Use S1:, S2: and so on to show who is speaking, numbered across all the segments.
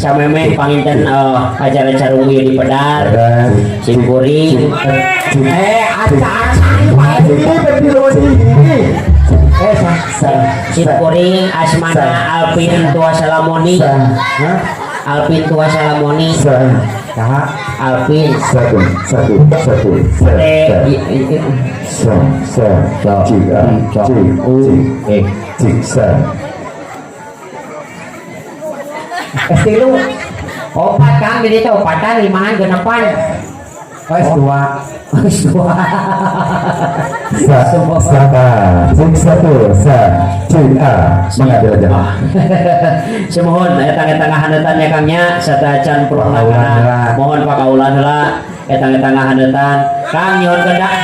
S1: Sameme panginten acara carung ieu di pedar. Sim kuring.
S2: Aca-aca ini.
S1: Sim kuring asmana Alvin Tua Salamoni. Alvin Tua Salamoni. Alvin.
S3: Satu, satu, satu, sa, sa, sa, C, A, C, C, C, sa.
S1: Tilu. Opat Kang di ditu opatan limaan genepan.
S2: S dua.
S1: S dua.
S3: Sa, sa, A, C, satu, sa, C, A. Mengambil aja.
S1: Semohon eta ngahaneutan ya Kang nya satacan
S3: Pakaulan.
S1: Mohon pakaulan heula eta ngahaneutan. Kang nyuhun kedah.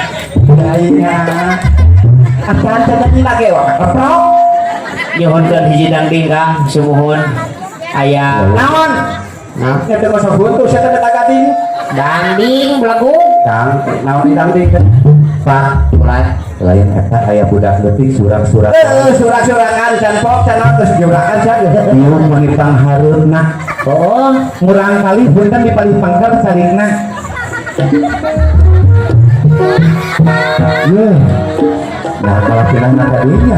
S2: Iya. Acan nyanyi lagi wah. Keprok.
S1: Nyuhunkeun hiji dangding Kang sumuhun. Aya
S2: Naon?
S1: Nah,
S2: Eta masa buntu saya teh gading.
S1: dangding belagu.
S3: Kang, naon dangding? Pak,
S1: Ulah.
S3: Lain eta aya budak leutik surak-surak.
S2: Surak-surakan can pop can naon geus jurakan sia.
S3: Ieu meuni panghareupna.
S1: Oh,
S3: Murang kali punten di paling pangkal carikna. Yeuh. Nah, kalau pinahna ka dinya.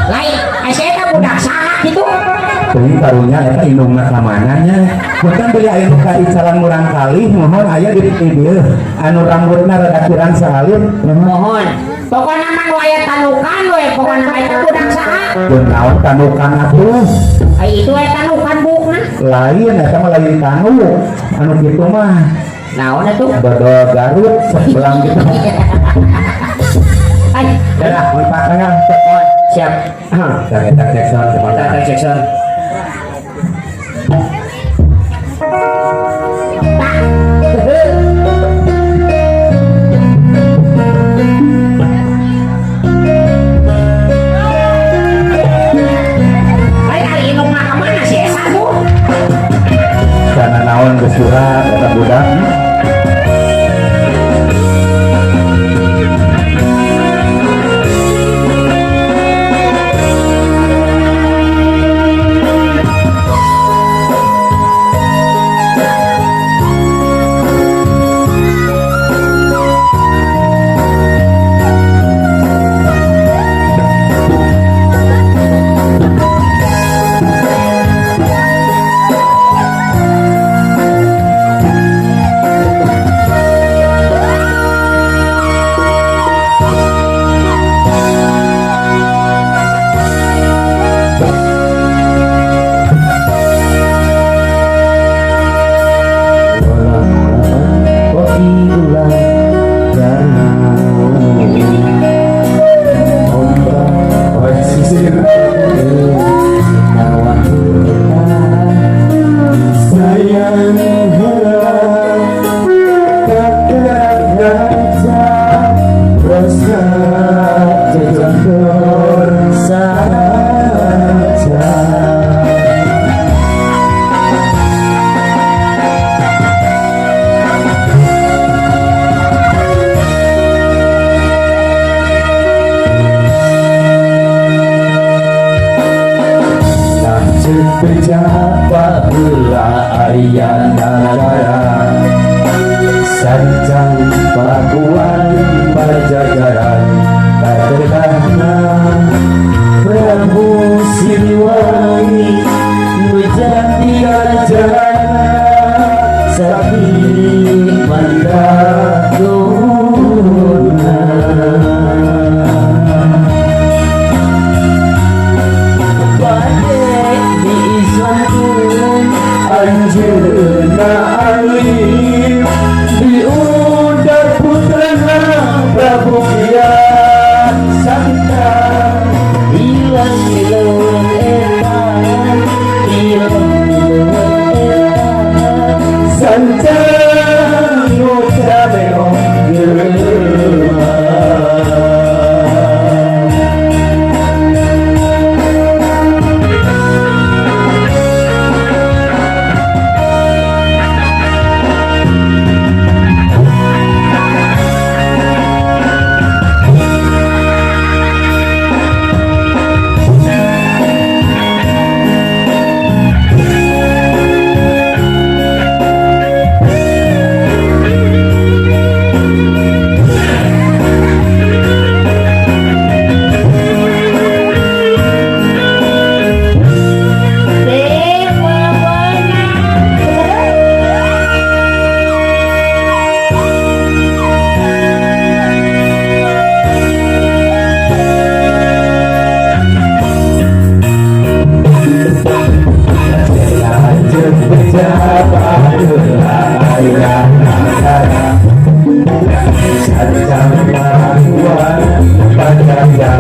S1: Lain asa eta budak saha kitu?
S3: Teuing karunya eta indungna ka mana nya. Punten beli aya nu ka icalan murang kali mohon aya di dieu anu rambutna rada kurang saalit mohon.
S1: Mohon. Pokona mah nu aya tanukan we, pokona mah eta budak saha?
S3: Teu naon tanukan atuh.
S1: Ai itu aya tanukan buukna.
S3: Lain eta mah lain tanu. Anu kitu mah
S1: Naon atuh?
S3: Dodol Garut sebelang gitu.
S1: Ai,
S3: Dah, mun Pak Kang.
S1: mohon siap.
S3: Kang Eta Jackson.
S1: Eta Jackson. Tah. Ai ari indungna ka mana si Esa tuh?
S3: Karena naon geus surat eta budak. Sancang Pajajaran Menjadi raja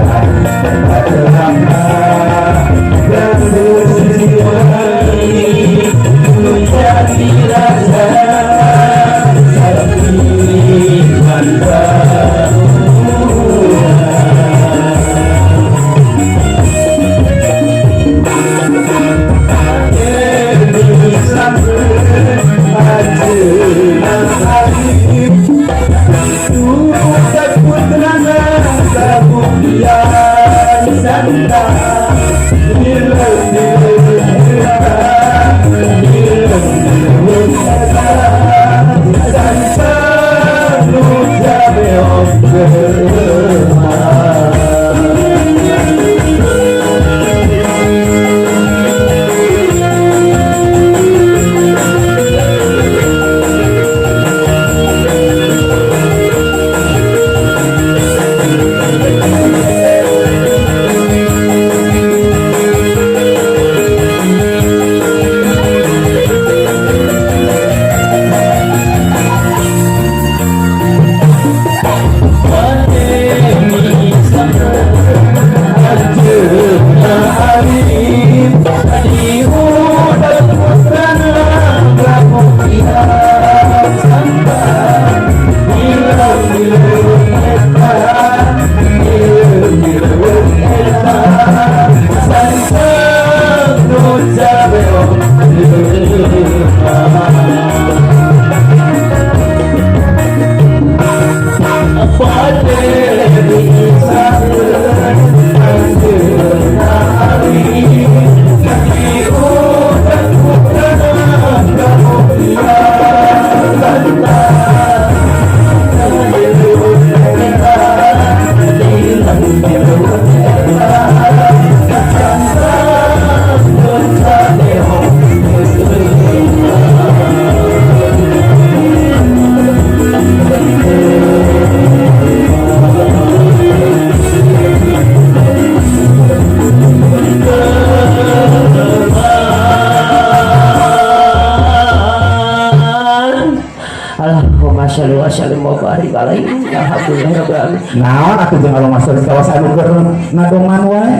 S1: Allahumma sholli wa sallim wa barik alaihi. Alhamdulillah rabbil alamin.
S3: Naon atuh jeung Allah masuk kawas anu keur ngadoman wae.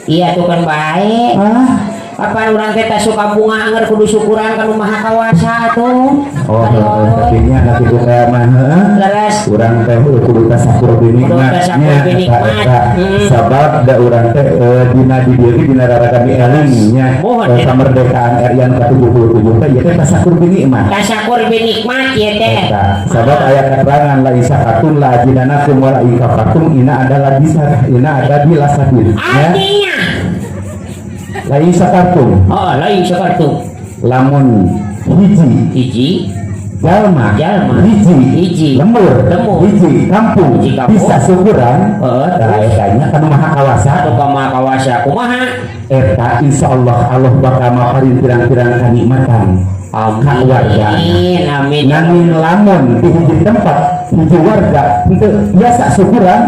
S1: Iya tuh kan baik.
S3: Ah,
S1: Kapan urang teh suka bunga anger kudu syukuran ka nu Maha Kawasa atuh.
S3: Oh, heeh, tapi nya kitu teh mah heeh.
S1: Leres.
S3: Urang teh kudu tasakur bi
S1: Kudu
S3: nikmat.
S1: tasakur
S3: Nya,
S1: bi nikmat.
S3: eta. Sabab da urang teh dina di dieu ge dina raraga dieling nya.
S1: Mohon, ya.
S3: Kemerdekaan RI anu ka-77 teh ieu teh tasakur bi nikmat.
S1: Tasakur bi nikmat ieu teh.
S3: Eta, sabab aya keterangan la isakatum la ajidanakum wa la ikafatum ina ada la bisa ina ada di lasabir. Ya.
S1: Artinya,
S3: La isakartum
S1: oh, la isakartum
S3: lamun hiji
S1: hiji
S3: jalma
S1: Jalma.
S3: hiji
S1: Hiji.
S3: lembur
S1: Lembur.
S3: hiji kampung
S1: Hiji kampung.
S3: bisa syukuran
S1: Heeh,
S3: tah
S1: terus?
S3: eta nya kanu Maha Kawasa
S1: atau ka Maha Kawasa kumaha?
S3: Eta insyaallah Allah bakal maparin pirang-pirang kanikmatan ka warga.
S1: Amin, amin.
S3: Nanging lamun di hiji tempat hiji warga henteu biasa syukuran,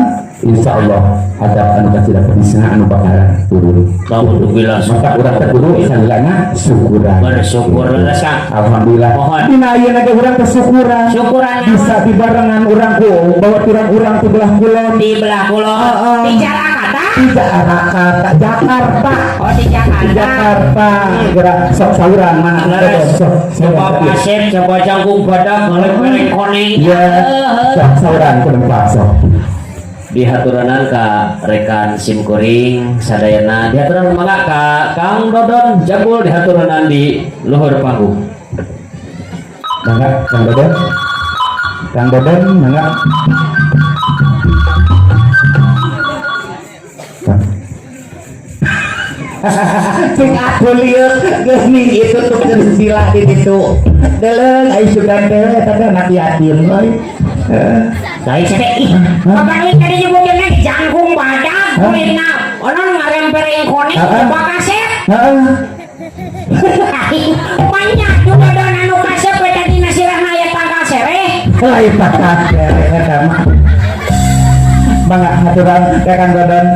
S3: insyaallah ada anu kacida pedisna anu bakalan turun.
S1: Alhamdulillah.
S3: Maka urang teh kudu salilana syukuran.
S1: Bersyukur leres, Kang.
S3: Alhamdulillah.
S1: Mohon.
S3: Dina ayeuna ge urang teh syukuran.
S1: Syukuran
S3: bisa dibarengan urang ku bawaturan urang di belah kulon.
S1: Di belah kulon.
S3: Heeh.
S1: Di Jakarta.
S3: Di Jakarta, Jakarta.
S1: Oh, di Jakarta.
S3: Di Jakarta. Gerak sok sauran mana
S1: Leres.
S3: sok.
S1: Coba pasir, coba jangkung badak, golek-golek koneng.
S3: Iya, sok sauran ke tempat sok.
S4: Dihaturanan ka rekan simkuring sadayana, dihaturanan mangga ka Kang Dodon Jagul, dihaturanan di luhur panggung.
S3: Mangga Kang Dodon. Kang Dodon mangga. Cing atuh lieur geuning itu tuh keur sila di ditu. Deuleu ai sugan teh eta teh anak yatim euy.
S1: Lain teh ih, kapan we tadi nyebutkeun jangkung badak, kulitna ono ngarempereng koneng coba kasep.
S3: Heeh.
S1: Banyak juga don anu kasep we tadi nasirahna aya tangkal sereh.
S3: Lain tangkal sereh eta mah. Mangga haturan ka Kang Dodon.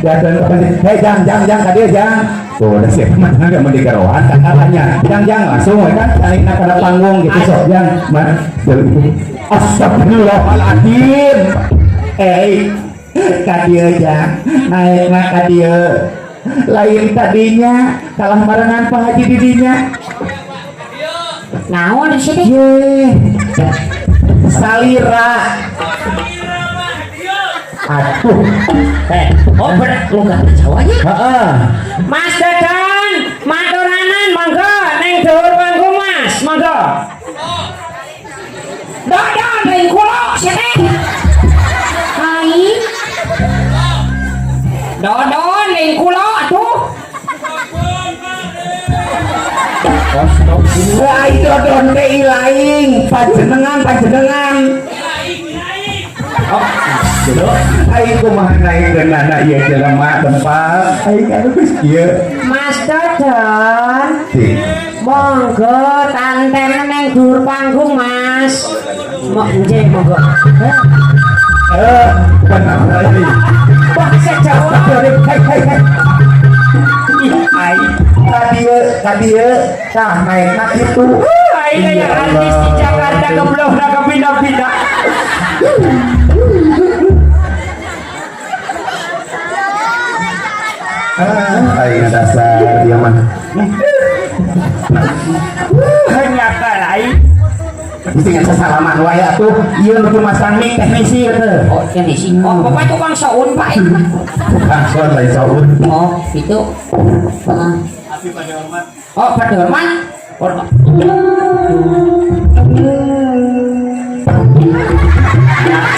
S3: Diaturan ka penting. Hei jang jang jang ka dieu jang. Tuh udah siap mah enggak mau digarohan tangkalannya. Jang jang langsung we kan talikna kana panggung gitu sok jang. Mah Astagfirullahaladzim. Eh, ka dieu jang, naekna ka dieu. Lain tadinya kalah barengan Pak Haji didinya.
S1: Naon di sini?
S3: Ye. Salira. Aduh.
S1: Eh, oh bener logat Jawanya.
S3: Heeh.
S1: Mas Dadan, maturanan monggo neng dhuwur panggung Mas, monggo. Dadan ning kula sini. Hai. Dodon ning kula atuh.
S3: Wah, itu dodon teh lain, panjenengan panjenengan. Oh, gitu. Aing kumaha naikkeunana ieu jelema tempat. Aing anu geus kieu.
S1: Mas Dodon,
S3: Sih.
S1: monggo tanten neng dhuwur panggung Mas. Mo nggih monggo.
S3: Eh, benar lagi.
S1: Bahasa Jawa.
S3: Hai hai hai. Ih, aing ka dieu, ka dieu. Tah naekna kitu.
S1: Aing aya artis di Jakarta geblokna ke pindah-pindah.
S3: Ah, aing dasar dia mah.
S1: Hanya lain.
S3: Mesti ngan sasalaman wae atuh. Ieu nu masang mic teknisi ieu teh.
S1: Oh, teknisi. Oh, bapak tukang sound, Pak.
S3: Tukang sound lain sound.
S1: Oh, itu. Heeh. Oh, Pak Hormat. Hormat.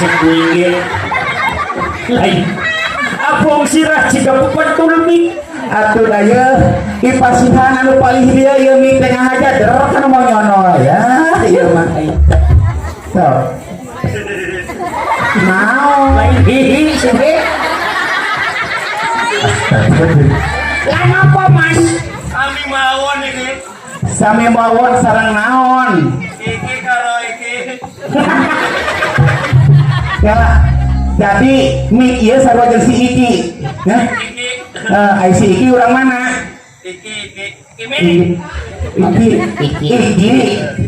S1: Cek kuing lain. Abong sirah jika pepentul mic.
S3: Atuh da ieu dipasihan anu palih dieu ieu mic teh ngahaja derek anu mau nyonol ya ieu mah. Sok. Naon?
S1: Lain hihi sih. Lah napa, Mas?
S5: Sami mawon iki.
S3: Sami mawon sareng naon?
S5: Iki karo iki.
S3: Ya, jadi mic ieu sarua jeung si Iki. Ya.
S5: Iki.
S3: Eh, ai si Iki urang mana?
S5: Iki iki iki.
S3: Iki
S1: Iki.
S3: Iki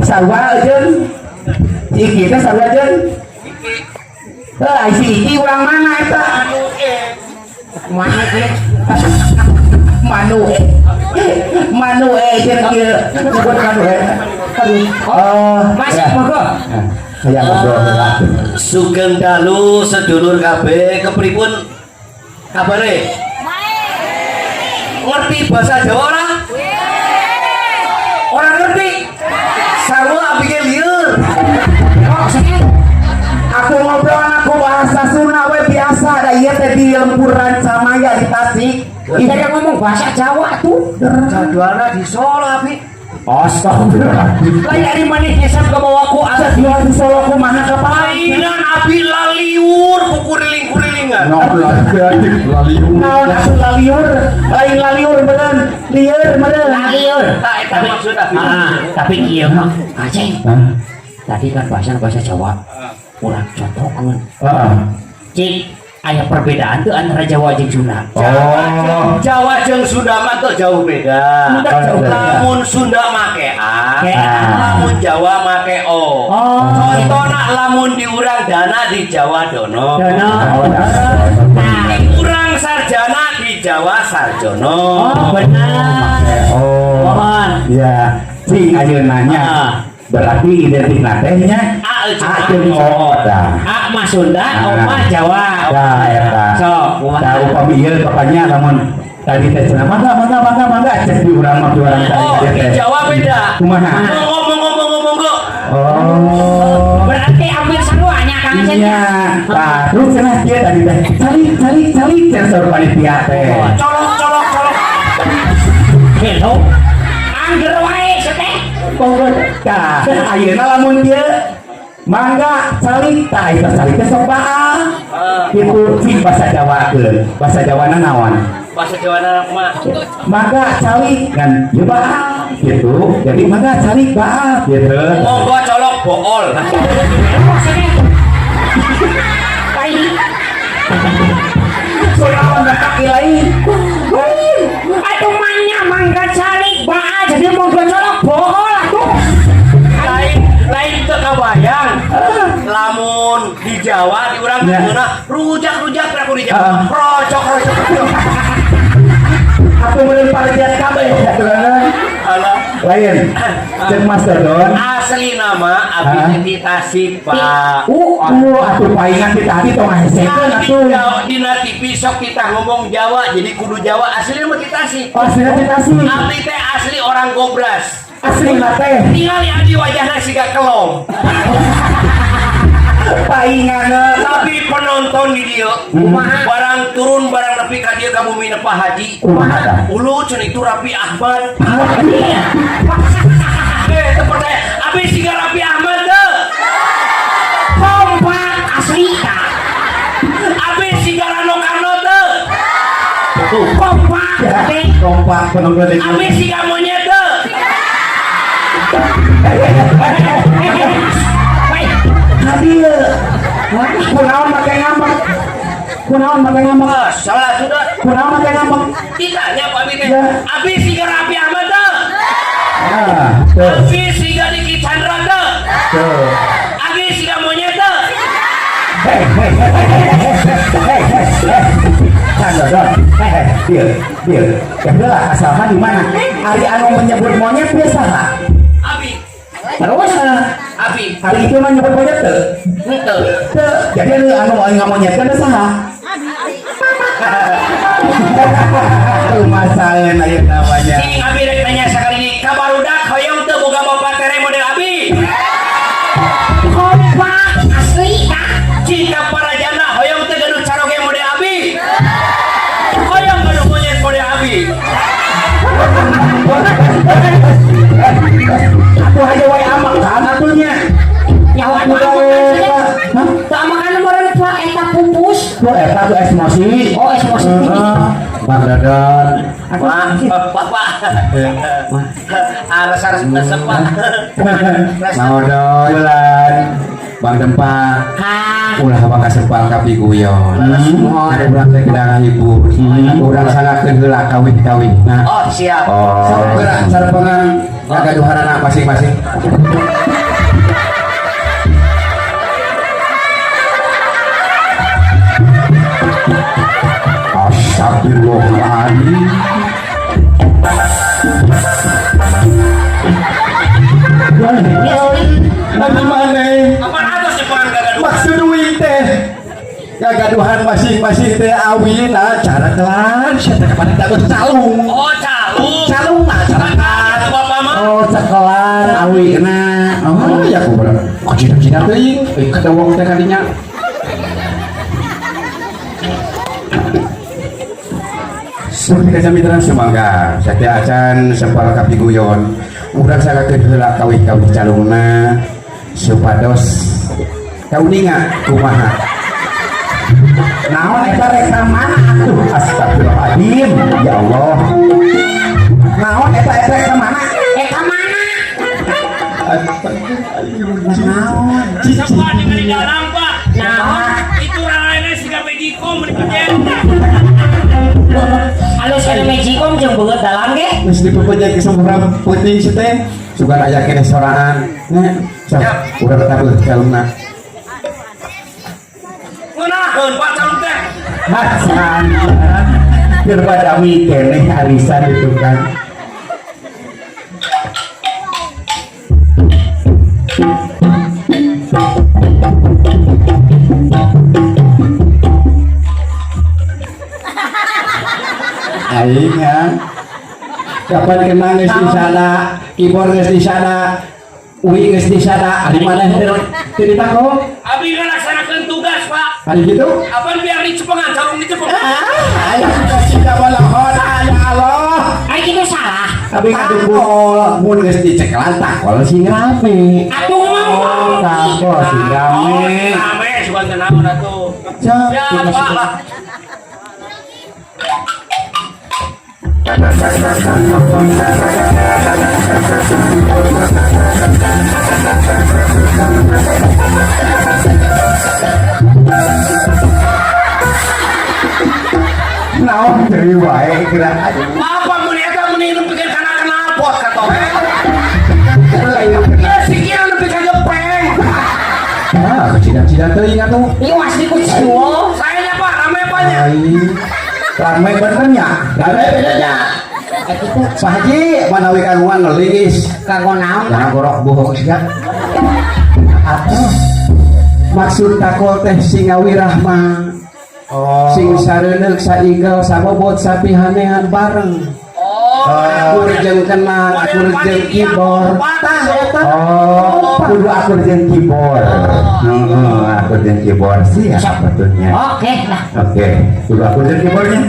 S3: sarua jeung Iki teh sarua jeung
S5: Iki.
S3: Eh, ai si Iki urang mana eta?
S5: Anu e.
S1: Mana ieu?
S3: Manu Manu jeung ieu nyebut Manu Aduh. Oh,
S1: Mas,
S3: ya.
S1: monggo.
S3: Saya ngobrol heula.
S5: Sugeng dalu sedulur kabeh kepripun kabare? Ngerti bahasa Jawa ora? Ora ngerti. Sarua abike lieur.
S1: Oh, sini.
S3: Aku ngobrol aku bahasa Sunda we biasa da ieu teh di lembur Rancamaya di Tasik.
S1: Kita yang ngomong bahasa Jawa tuh.
S5: Jadwalna di Solo abi.
S3: Astagfirullahaladzim.
S4: Lain dari maneh nyesep ke bawah ku asal.
S3: Jadwal di Solo kumaha kapan?
S5: Mainan abi laliur kukuriling-kurilingan.
S3: Naon atuh laliur? Lain laliur meureun, lieur meureun.
S1: Laliur.
S5: Tak eta maksud abi.
S1: Ah, tapi ieu mah Aceh. Tadi kan bahasa bahasa Jawa. Urang contohkeun.
S3: Heeh.
S1: Cik, aya perbedaan tuh antara Jawa jeung Sunda.
S3: Oh.
S5: Jawa jeung Sunda mah tuh jauh beda.
S3: Jauh beda.
S5: Lamun Sunda make A,
S1: Make A.
S5: lamun Jawa make O.
S1: Oh.
S5: Contohna lamun di urang dana di Jawa dono.
S1: Dono. Nah,
S5: Di urang sarjana di Jawa sarjono.
S1: oh benar.
S3: Oh.
S1: Mohon.
S3: Ya, cing ayeuna nya.
S1: Ah.
S3: Berarti identik teh nya
S5: A jeung
S3: A jeung O tah.
S1: A mah Sunda, O mah Jawa.
S3: Tah eta.
S1: Sok, kumaha?
S3: Tah upami ieu bapaknya lamun tadi teh cenah mangga mangga mangga mangga cek di urang mah di urang tadi
S5: Oh,
S3: teh.
S5: di Jawa beda.
S3: Kumaha?
S5: Monggo monggo monggo monggo.
S3: Oh.
S1: Berarti hampir semuanya Kang Aceh.
S3: Iya. Tah, terus cenah kieu tadi teh. Calik calik calik cenah saur panitia teh.
S5: Colok colok colok.
S1: Hello. Angger wae seteh.
S3: Monggo. Tah, ayeuna lamun kieu mangga calik tah eta calik teh sok baal. Kitu cing bahasa Jawa keun. Bahasa Jawana naon?
S5: Bahasa Jawa na mah.
S3: Mangga calik ngan ieu baal gitu. Jadi mangga calik baal gitu.
S5: Monggo colok bool.
S1: Lain.
S3: Sorawan kaki lain.
S1: Aduh manya mangga calik baal jadi monggo colok bohol atuh.
S5: Lain lain teu kabayang. Lamun di Jawa di urang
S3: Ya.
S5: Geunah rujak-rujak aku di Jawa.
S3: Ah.
S5: Rocok rocok. Rocok.
S3: Aku meureun parjian kabeh aturan.
S5: Alah.
S3: Lain. Cek Mas Dodon.
S5: Asli nama
S3: Ah.
S5: abi di Tasik, Pak.
S3: Atuh paingan ti tadi tong ngahesekeun atuh.
S5: Dina TV sok kita ngomong Jawa jadi kudu Jawa asli mah di Tasik.
S3: Oh, aslinya ti Tasik.
S5: Abdi teh asli orang Gobras.
S3: Asli teh.
S5: Tingali abdi wajahna siga kelom.
S3: Paingan.
S5: Tapi penonton di dieu
S3: Kumaha?
S5: barang turun barang nepi ka dieu ka bumi Pak Haji.
S3: Kumaha tah?
S5: Ulu cenah itu Raffi Ahmad. Eh, teu percaya. Abi siga Raffi Ahmad teu.
S1: Kompak asli ta.
S5: Abi siga Rano Karno teu.
S1: Kompak teh.
S3: Kompak penonton di
S5: Abi siga monyet teu.
S1: Baik.
S3: Hadir. Kunaon make ngambek? Kunaon make ngambek?
S5: Ah, salah sudah.
S3: Kunaon make ngambek?
S5: Ditanya Pak Abi teh.
S3: Ya.
S5: Abi siga Raffi Ahmad teu.
S3: Ah, tuh,
S5: Abi siga Diki Chandra teu.
S3: tuh.
S5: Abi siga monyet teu.
S3: Hei, hei, hei, hei, hei, hei, hei. Kang Dodon, hei, hei, deal, deal. Ya udahlah, asalnya di mana? Ari anu menyebut monyet biasa lah.
S5: Abi,
S3: Terus,
S5: Abi,
S3: hari itu mah nyebut monyet tuh.
S5: henteu.
S3: Tuh, jadi anu anu nggak monyet kan saha? Masalah aya namanya.
S5: Cing abi rek nanya sekali ini, ka barudak hoyong teu boga bapak tere model abi?
S1: Kompak asli ta.
S5: Cing ka para janda hoyong teu gaduh caroge model abi? Hoyong gaduh monyet model abi.
S3: Atuh aja wae amak kan atunya.
S1: Nyawa
S3: Atuh wae. Hah?
S1: Teu makan meureun pak eta pupus.
S3: Tuh eta tuh emosi.
S1: Oh, emosi.
S3: Heeh. Bang Dodon.
S5: Wah, bapak. Aras-aras resep, Pak.
S2: Mau doi
S3: Bulan.
S2: Bang Dempa.
S1: Hah.
S2: Ulah abang kasempal ka piguyon. Ada urang teh kedangan ibu. Urang sangakeun heula kawin-kawin. Nah,
S5: Oh, siap.
S2: oh. Sok geura sarpengan kagaduhanana masing-masing.
S3: Astagfirullahaladzim.
S2: Anu maneh
S5: Kapan atos nyepengan gagaduhan?
S2: maksud uing teh kagaduhan masing-masing teh awina cara kelan sia teh kapan teh calung.
S5: Oh, calung.
S2: Calung mah cara
S5: Kata bapak mah.
S3: Oh, cekelan awina.
S2: Oh, ya aku berang. Kok cina-cina teuing, euy kadawong teh kadinya. Seperti kaca mitra sumangga, satya acan sempal kapiguyon, urang sangakeun heula kawih-kawih calungna supados kauninga kumaha.
S3: Naon eta rek ka mana atuh?
S2: Astagfirullahaladzim, ya Allah.
S3: Naon eta rek ka mana?
S1: Eta mana?
S3: Naon?
S5: Siapa dengan di dalam, Pak?
S1: Naon?
S5: Itu rarana siga Magicom meuni pejen.
S1: Alus kana magicom jeung beungeut dalam ge.
S2: Geus dipepeje ke sempurna peuting si teh, sugan aya keneh sorangan. Nya, sok urang tabuh calungna.
S5: Ngeunaheun Pak calung teh.
S3: Hasan. Daripada awi keneh arisan itu kan.
S2: Aing ya. Kapan kenang geus di sana, keyboard geus di sana, uwi geus di sana, ari maneh teu ditako?
S5: Abi ngalaksanakeun tugas, Pak.
S2: Ari kitu?
S5: Apan biar dicepengan, calung dicepengan.
S2: Ah, aya suka cita balahona ya Allah.
S1: Ari kitu salah.
S2: Tapi ngadukul mun geus dicekelan takol sing rame.
S1: Atuh
S3: Oh,
S1: ngomong.
S3: takol sing
S5: Oh,
S3: rame.
S5: rame sugan teh naon atuh.
S2: Cak,
S5: Siap, Pak lah.
S3: Naon deui wae geura.
S5: Apa mun eta mun nepikeun kana knalpot ka toke. Ya sikil nepi ka gepeng.
S2: Ah, kecil-kecil. Kasihan teuing atuh.
S1: Iwas di kuciwo.
S5: Sayanya Pak, rame Pak nya.
S2: Ai. Rame bener nya. Rame bener nya. Pak Haji, manawi kagungan ngeligis.
S1: Kanggo naon?
S2: Jangan gorok bohong sia. Atuh. Maksud takol teh singawirahma.
S3: Oh.
S2: Sing sareuneuk saigel sabobot sapihanehan bareng.
S5: Oh,
S2: Akur jeung kenang, akur jeung kibor. Tah eta.
S3: Oh, kudu akur jeung keyboard. Heeh, akur jeung keyboard siap betulnya.
S1: Oke lah.
S3: Oke, kudu akur jeung keyboardnya.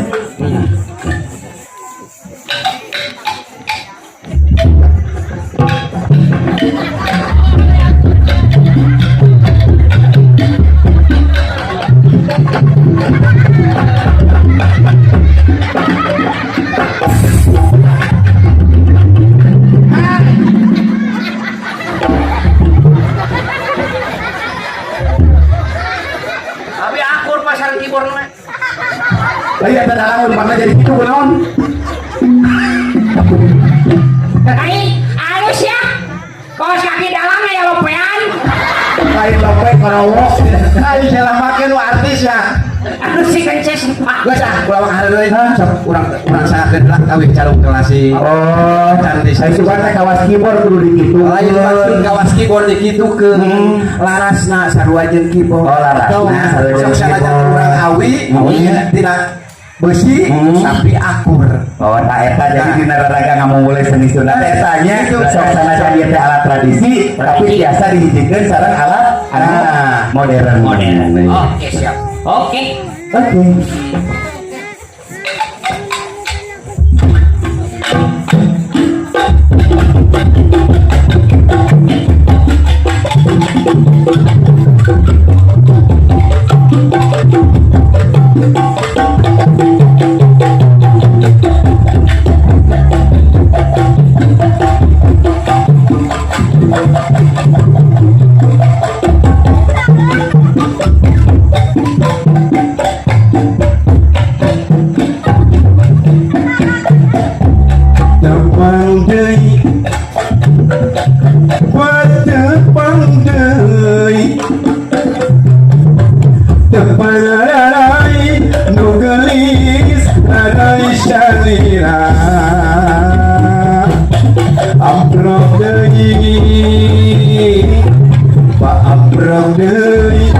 S5: Tapi akur pasar keyboard mah.
S3: Tadi ada dalam mana jadi kitu kunaon?
S1: Ai, alus ya. Kaos kaki dalam ya lopean.
S3: Lain lopek korowok.
S2: Ayo salamakeun nu artis ya.
S1: Aduh si kences Pak.
S2: Geus ah, ulah mah deui. Sok urang urang sangakeun lah kawih calung kelasi.
S3: Oh,
S2: Cantik.
S3: Saya suka teh kawas keyboard kudu dikitu.
S2: Lain maksud kawas keyboard dikitukeun. Larasna sarua jeung keyboard.
S3: Oh, larasna sarua jeung
S2: Sok sanajan
S3: keyboard.
S2: urang awi, tidak besi tapi akur.
S3: Oh, tak eta jadi dina raraga ngamumule seni Sunda teh eta nya sok sanajan ieu teh alat tradisi tapi biasa dihijikeun sareng alat anu modern.
S1: Modern. Oke, siap. Oke.
S3: Oke.
S2: Tepang deui, tepang deui, tepang arai nu geulis arai salira. Amprok deui, Pak amprok deui,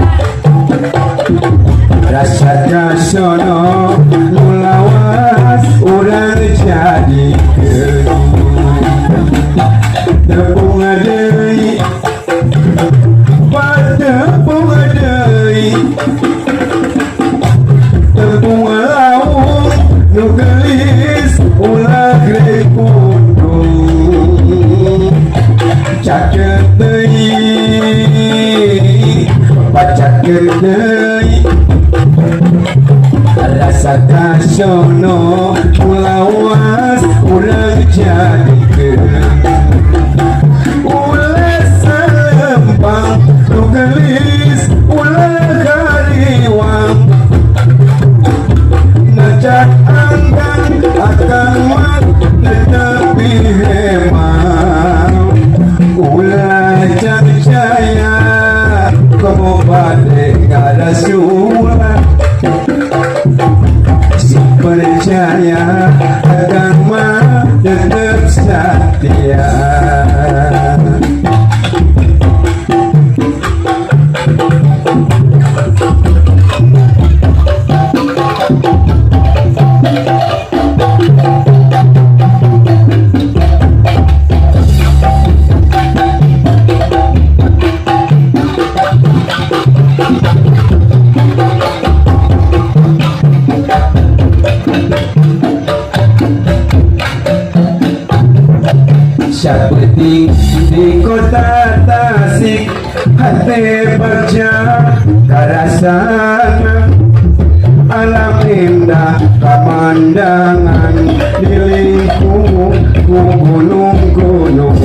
S2: rasa kasono nu lawas urang jadi tepung deui, tepung deui, tepung lauk nu geulis ulah pundung caket deui, pacaket deui, rasa kasono ulawas urang jadikeun ulah salempang nu geulis ulah kariwang najak anggang akang mah netepi hemang ulah jaya komo bade ngarasulah si percaya akan mah tetap setia. Seperti di kota Tasik hati bagja karasana alam indah pemandangan di lingkung ku gunung-gunung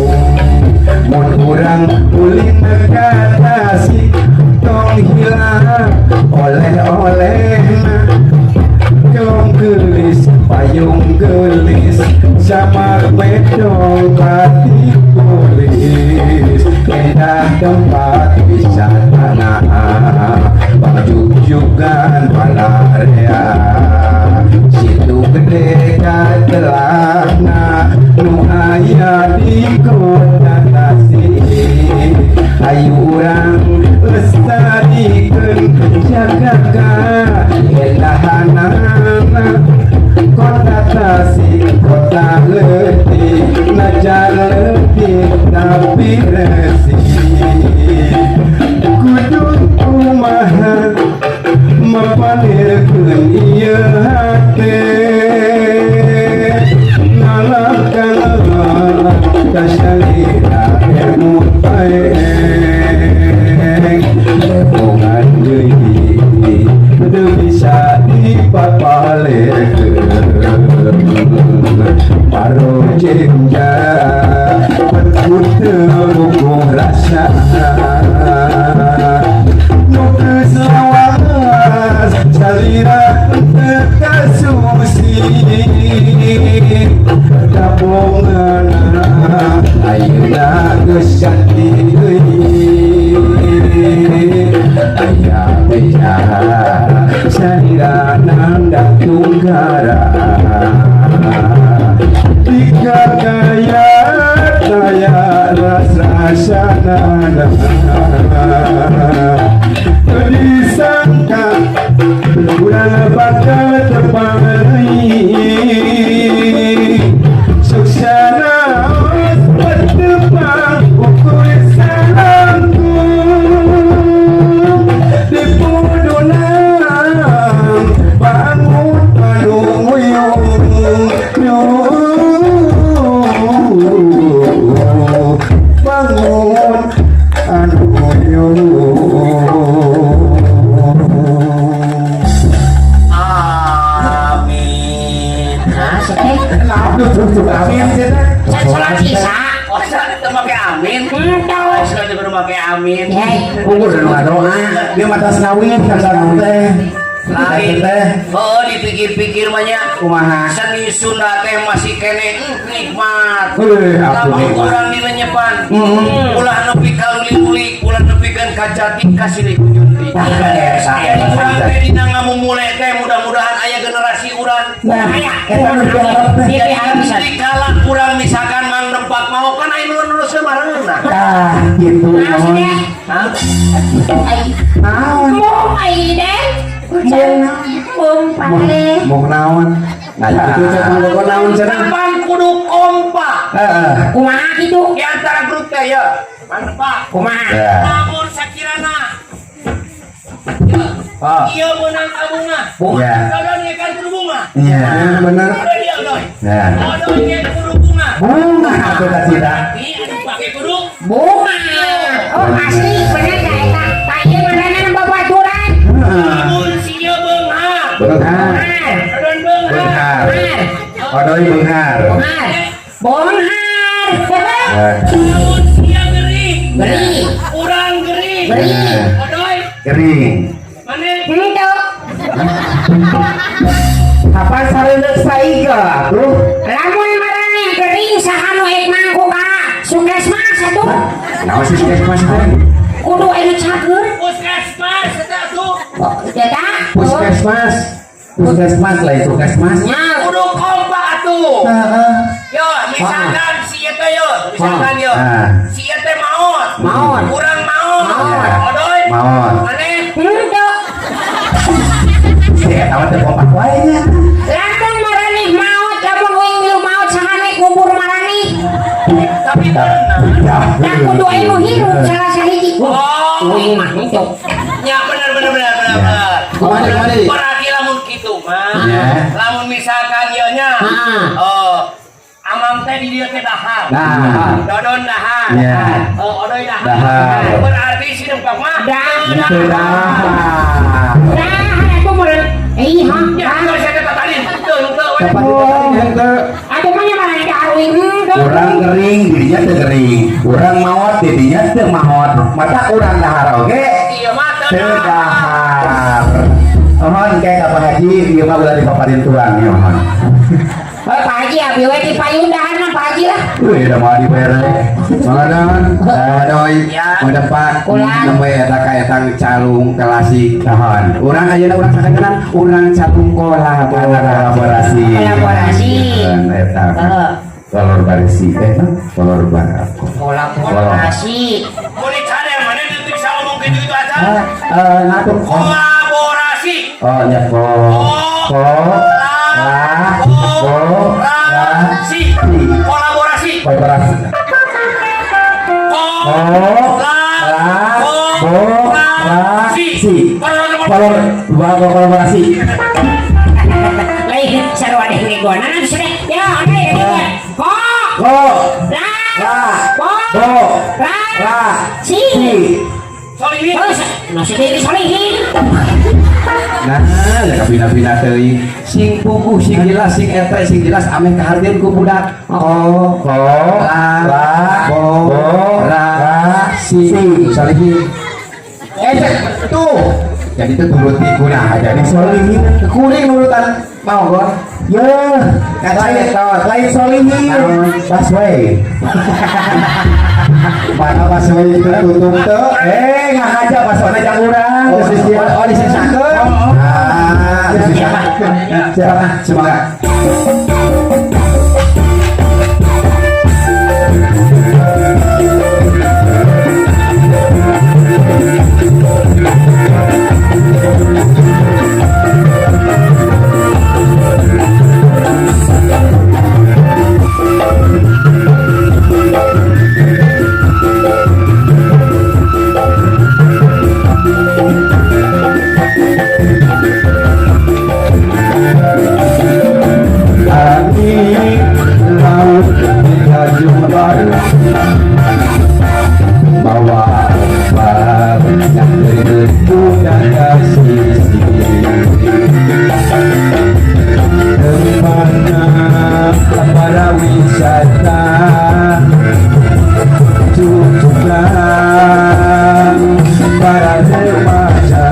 S2: mun urang ulin ka Tasik tong hilang oleh-olehna kelong gelis payung gelis sama medong batik tulis indah tempat wisata. Pangjugjugan balarea Situ Gede katelahna nu aya di kota Tasik. Ayo urang lestarikan, jaga kaendahanana kota Tasik, kota leutik, najan leutik tapi resik. Kudu kumaha mapalirkeun ieu hate, ngalahkan kasalira emut aeng lebongan deui teu bisa dipapalirkeun. Paro jengja teu bukuh rasa nu geus lawas salira teu kasusi kabonganana ayeuna geus ganti deui. Aya beja salira nandang tunggara tiga kaya kaya ras-rasanana disangka urang bakal tepang deui suksana tepang ukur salangkung di pudunan bangun anu nguyung bangun anu nguyung.
S5: Amin.
S1: Nah, sih.
S3: Aduh, amin sih teh.
S1: Can sholat isya.
S5: Oh, saat itu make amin.
S1: Entau.
S5: Oh, saat itu make amin.
S1: Hei,
S3: Unggul dan ngadoa. Dia mata sengawin kan sareng teh.
S5: Lain.
S3: Teh.
S5: Oh, dipikir-pikir banyak.
S3: Kumaha?
S5: Seni Sunda teh masih kene nikmat.
S3: Heuh, atuh
S5: Lamun
S3: nikmat.
S5: urang dilenyepan. Ulah nepi ka luli-luli, ulah nepikeun ka jati ka silih junti.
S3: Tah, eta,
S5: Jadi
S3: eta,
S5: urang
S3: eta.
S5: teh dina ngamumule teh mudah-mudahan aya generasi urang.
S3: Nah,
S1: aya.
S3: eta nu diharap teh.
S1: Dia diharap pisan.
S5: Dikala kurang misalkan mang nempak mau kan aya nu neruskeun barengeuna.
S3: Tah, gitu.
S1: Nah, sih deh.
S5: Hah?
S1: Ai,
S3: Naon?
S1: mung ai deh. Mung pare.
S3: Mung naon? Nah, itu cek mung kok naon cenah?
S5: Kapan kudu kompak?
S3: Heeh.
S1: Kumaha kitu?
S5: Di antara grup teh ya. Mang nempak.
S1: Kumaha?
S3: Ya.
S5: Lamun sakirana. Ya.
S3: Ah.
S5: Ieu meunang ka bunga.
S3: Ya.
S5: Dodon ye kan kudu bunga.
S3: Iya, bener.
S5: Dodon ieu doi.
S3: Nah.
S5: Dodon ye kudu bunga.
S3: Bunga atuh ka cita.
S5: Tapi anu pake kudu
S1: Bunga. Oh, asli bener da eta. Tah ieu ngaranna babaturan.
S3: Heeh.
S5: Lamun si ieu beunghar.
S3: Beunghar.
S1: Beunghar.
S5: Dodon beunghar.
S3: Beunghar.
S1: Beunghar.
S3: Odoi beunghar.
S1: Beunghar. Beunghar.
S3: Eh,
S5: Lamun si ieu gering.
S1: Beri.
S5: Urang gering.
S1: Gering.
S5: Odoi
S3: Gering.
S5: maneh
S1: Henteu.
S3: Kapan sareuleuh saiga atuh?
S1: Lamun maraneh gering saha nu ek mangku ka Sukesmas atuh.
S3: Naon sih Puskesmas teh?
S1: Kudu aya cager.
S5: Puskesmas eta atuh.
S1: Oh, eta.
S3: Puskesmas. Puskesmas lain Puskesmas.
S1: Nya.
S5: Kudu kompak atuh.
S3: Heeh.
S5: Yo, misalkan si ieu teh yo, misalkan yo.
S3: Ah.
S5: Si ieu teh maot.
S1: Maot.
S5: Urang maot.
S1: Maot.
S5: Odoi.
S3: Maot.
S5: Maneh
S1: Henteu.
S3: Si eta mah teu kompak wae nya.
S1: Lamun maraneh maot, lamun uing milu maot saha nu kubur maraneh?
S5: Tapi bener.
S1: Nah, kudu aya nu hirup salah sahiji.
S5: Oh.
S1: Uing mah henteu.
S5: Ya bener bener bener bener. Bener.
S2: Kumaha deui, kumaha deui?
S5: Berarti lamun kitu mah.
S3: Ya.
S5: Lamun misalkan ieu nya.
S1: Heeh.
S5: Oh, amang teh di dieu teh dahar.
S3: Nah.
S5: Dodon dahar.
S3: Ya.
S5: Oh, odoy dahar.
S3: Dahar.
S5: Berarti si nempak mah
S1: Dahar.
S3: Teu dahar.
S1: Nah, atuh meureun. Ih, ha.
S5: Ya, geus saya teh tadi. Henteu henteu we.
S3: Kapan henteu?
S1: Atuh mah nya maraneh dahar uing henteu.
S3: Urang gering dirinya teu gering. Urang maot dirinya teu maot. Mata urang dahar oge
S5: Ieu mah teu
S3: teu dahar. Mohon kayak ka Pak Haji ieu mah ulah dipaparin tuang ya mohon.
S1: Oh, Pak Haji abi we di payun dahar mah Pak Haji lah.
S2: Wih, udah mau dibere. Mangadon, doi, mendepak, nembe eta ka etang calung kelasik.
S3: Naon?
S2: Urang ayeuna urang sakakenan, urang calung kolaborasi.
S1: Kolaborasi.
S2: Eta.
S1: Heeh.
S3: Kolaborasi eh kolor barako.
S1: Kolaborasi.
S5: Mun dicadeng mana teu bisa ngomong gitu-gitu aja.
S3: Eh ngatur ko.
S5: Kolaborasi.
S3: Oh nya ko ko la ko la
S5: Si. Kolaborasi.
S3: kolaborasi.
S5: Ko
S3: Ko
S5: la
S3: la
S5: ko
S3: ko
S5: la
S3: la
S5: si.
S3: si. Kolor kolaborasi.
S1: Lain sarua deh ngegona sudah. Ya, oke ya. Ko
S3: Ko
S1: la
S3: la
S1: ko
S3: ko
S1: la
S3: la
S1: si.
S3: si.
S5: Solihin.
S1: Terus, nasi ini solihin.
S2: Nah, ya kabina-bina teuing. Sing puguh, sing jelas, sing ete, sing jelas ameh kahartieun ku budak. Ko
S3: Ko
S2: la
S3: la
S2: ko
S3: ko
S2: la
S3: la
S2: si
S3: si.
S2: Solihin. Eh, tuh. Jadi itu turuti
S3: Nah, jadi solihin.
S2: Kuring nurutan mau gor.
S3: Ya, lain lain solihin. Baswe.
S2: Mana pas we itu tutup tuh.
S3: Eh, nggak aja baswana jang urang.
S2: Oh, oh, disisakeun. Ah, disisakeun.
S3: Siapa?
S2: Semangat. Angin laut di Tanjung Baru bawa ombak yang berputar ke sisi tempatnya para wisata cucukan para remaja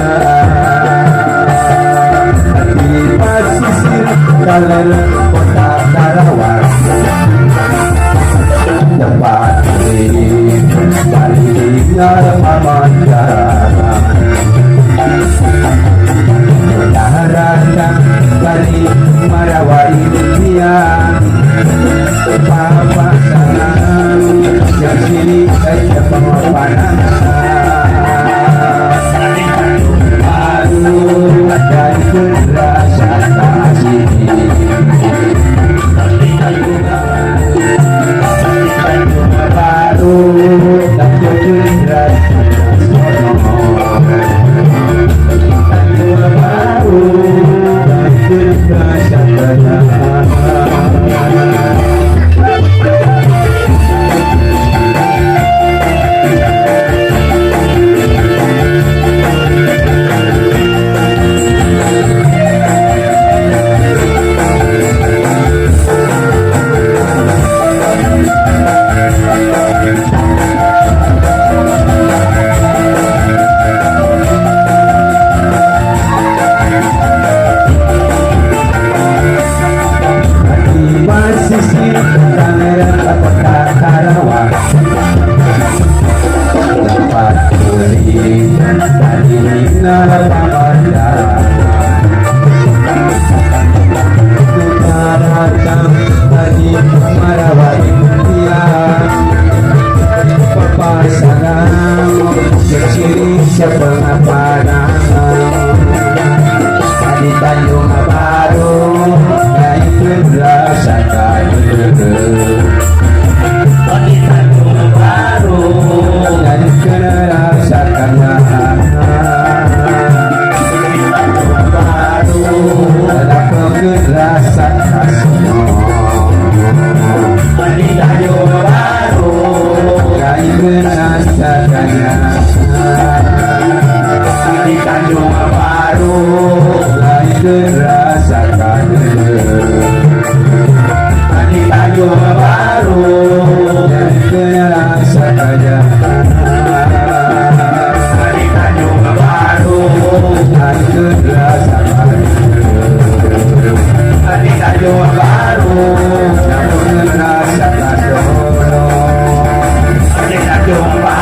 S2: di pesisir kaler kota Karawang tempat ini palingnya pemandangan datang dari Marawai India papasangan yang sini saya pengorbanan aduh dan kerasa kasih baru dan kerasa baru dan kerasa. Di pesisir kota Karawang tempat kuling dari pemandangan datang dari Marawai India papasangan ciri sepengaparangan di Tanjung Baru naik rasakan
S5: Di Tanjung Baru.
S2: dan rasakannya
S5: Baru.
S2: dapat rasa kasih
S5: Di Tanjung Baru.
S2: rasakannya
S5: Di Tanjung Baru.
S2: rasakannya
S5: Di Tanjung Baru.
S2: rasakannya
S5: Di Tanjung Baru.
S2: rasakannya
S5: Di Tanjung Baru.
S2: rasakannya.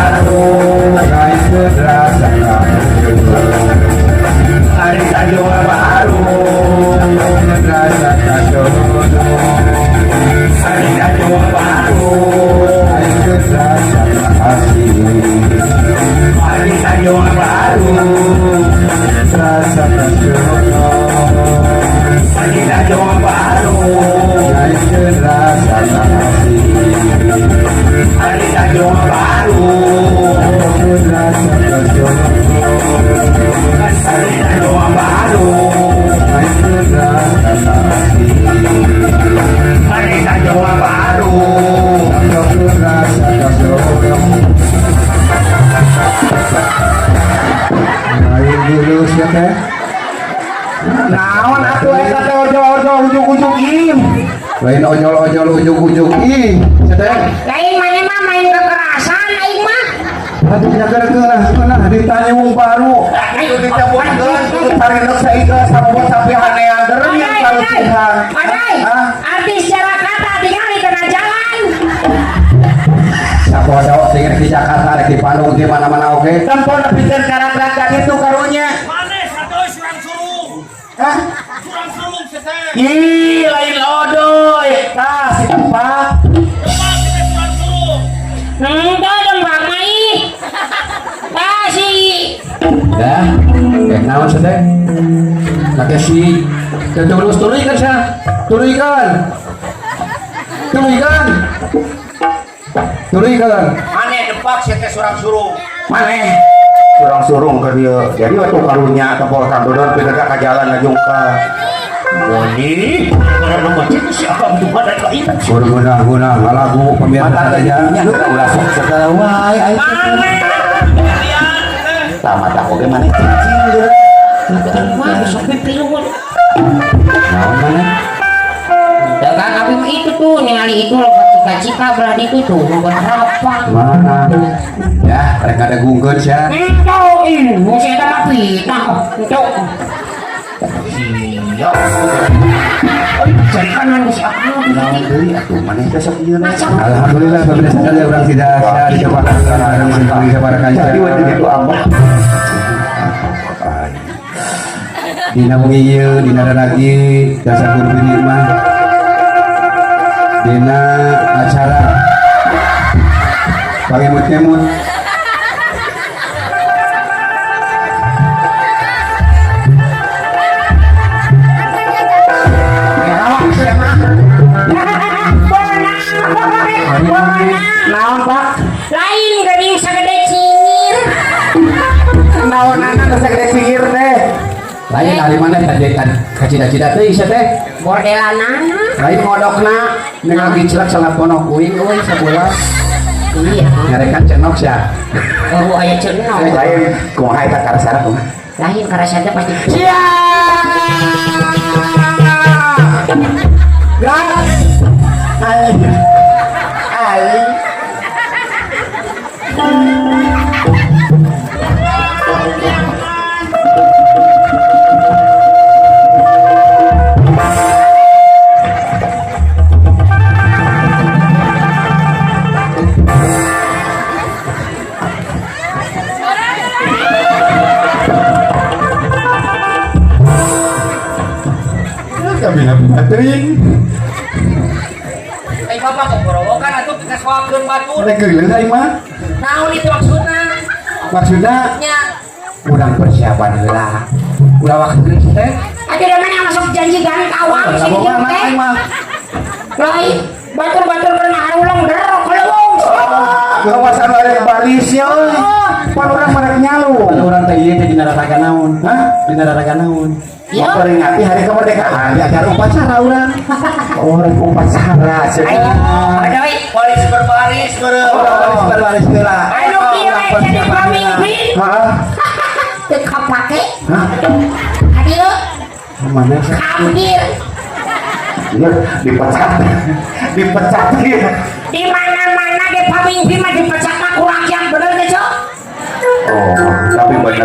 S3: Baru naikkeun rasa kasih. Ari Tanjung Baru rasa kasono. Ari Tanjung Baru naikkeun rasa kasih. Ari Tanjung Baru rasa kasono. Ari Tanjung Baru naikkeun rasa kasih. Ari Tanjung Baru naikkeun rasa kasono. Ari Tanjung Baru naikkeun rasa kasih. Ari Tanjung Baru naikkeun rasa kasono. Lain dulu siapa?
S2: Naon atuh eta teh ojol-ojol ujug-ujug ih.
S3: Lain ojol-ojol ujug-ujug ih. Siapa?
S1: Lain mana mah main kekerasan aing mah.
S3: Aduh nyageurkeun lah di Tanjung Baru.
S2: Ayo dicabutkeun kudu tarinok saika sabot sapi hanean deui
S1: Padai,
S2: karusuhan.
S1: padai.
S2: Hah?
S1: Artis Jakarta tinggal di tengah jalan.
S3: Sapodo sing rek di Jakarta rek di Bandung di mana-mana oke.
S2: Tempo nepikeun karang-karang itu karunya.
S5: Maneh satoy surang surung.
S2: Hah?
S5: Surang surung seteh.
S2: Ih, lain odoy. Tah si tempat.
S5: Coba kita surang surung.
S1: Henteu dong Bang mah ih. Tah si
S3: Dah, kayak naon sih teh? Kakek si terus turunkan sih, turunkan, turunkan, turunkan.
S5: Maneh depak seteh surang surung.
S2: Maneh.
S3: Surang surung ke dia. Jadi waktu karunya tempol Kang Dodon pindah ke jalan ngajungka.
S5: Wani, karena macam si akang tuh pada ka ieu.
S3: Guna ngalagu pemirsa saja.
S2: Ulah sok segala wae aing.
S1: Maneh.
S2: Tah mata oge maneh cicing geura.
S1: Wah, sok pipiluhun.
S3: Naon mana?
S1: Ya kan abi mah itu tuh ningali itu loba cika-cika belah itu tuh loba berapa.
S3: Mana? Ya, rek ada gungkeun sia.
S1: Henteu ih, mun si eta mah fitnah. Henteu.
S2: Iya.
S1: Cari kanan ku si akang.
S2: Naon deui atuh maneh teh sok ieu.
S3: Alhamdulillah pemirsa saja orang tidak sia dicoba orang sendiri para kanca.
S2: Jadi we gitu abah.
S3: Dina wengi ieu dina lagi dasar guru bini mah dina acara pangemut-ngemut
S2: Naon Pak?
S1: Lain geuning sagede cingir.
S2: Naonana nu sagede sihir teh?
S3: Lain ari maneh tadi kacida-cida teh sia teh
S1: Bordelanana.
S3: lain modokna ningali giclak salapono kuing euy sabulan
S1: Iya.
S3: nyarekan cenok sia.
S1: Oh, aya cenok.
S2: Lain kumaha eta karasana kumaha?
S1: Lain karasa teh pasti.
S2: Gas. Aing. Aing.
S3: Kabina-bina teuing.
S5: Eh bapak kok borowokan atuh kita soakeun batur.
S3: Rek geuleuh aing mah.
S1: Naon itu maksudna?
S3: Maksudna
S1: Nya.
S3: urang persiapan heula. Ulah waktu teh.
S1: Atuh da mana masuk janji gantawang si
S3: Lah
S1: ieu
S3: mah
S1: teh.
S3: aing mah.
S1: Lain batur-batur pernah harulong derok kalewong.
S2: Kawasan ada barisnya euy. Pan urang merek nyalu.
S3: Pan urang teh ieu teh dina raraga naon?
S2: Hah?
S3: Dina raraga naon?
S1: Iya.
S2: Memperingati hari kemerdekaan di acara upacara urang. Oh, rek upacara
S1: Ayo, aduh.
S5: Baris berbaris beureum.
S2: Oh, baris berbaris heula.
S1: Anu kieu we jadi pamimpin.
S2: Heeh.
S1: Teu kapake.
S2: Hah?
S1: Adieu,
S3: Mana sih?
S1: hampir
S2: Iya, dipecat. Dipecat ieu.
S1: di mana-mana ge pamimpin mah dipecat mah ku rakyat bener teh, Cok?
S2: Oh, tapi bener.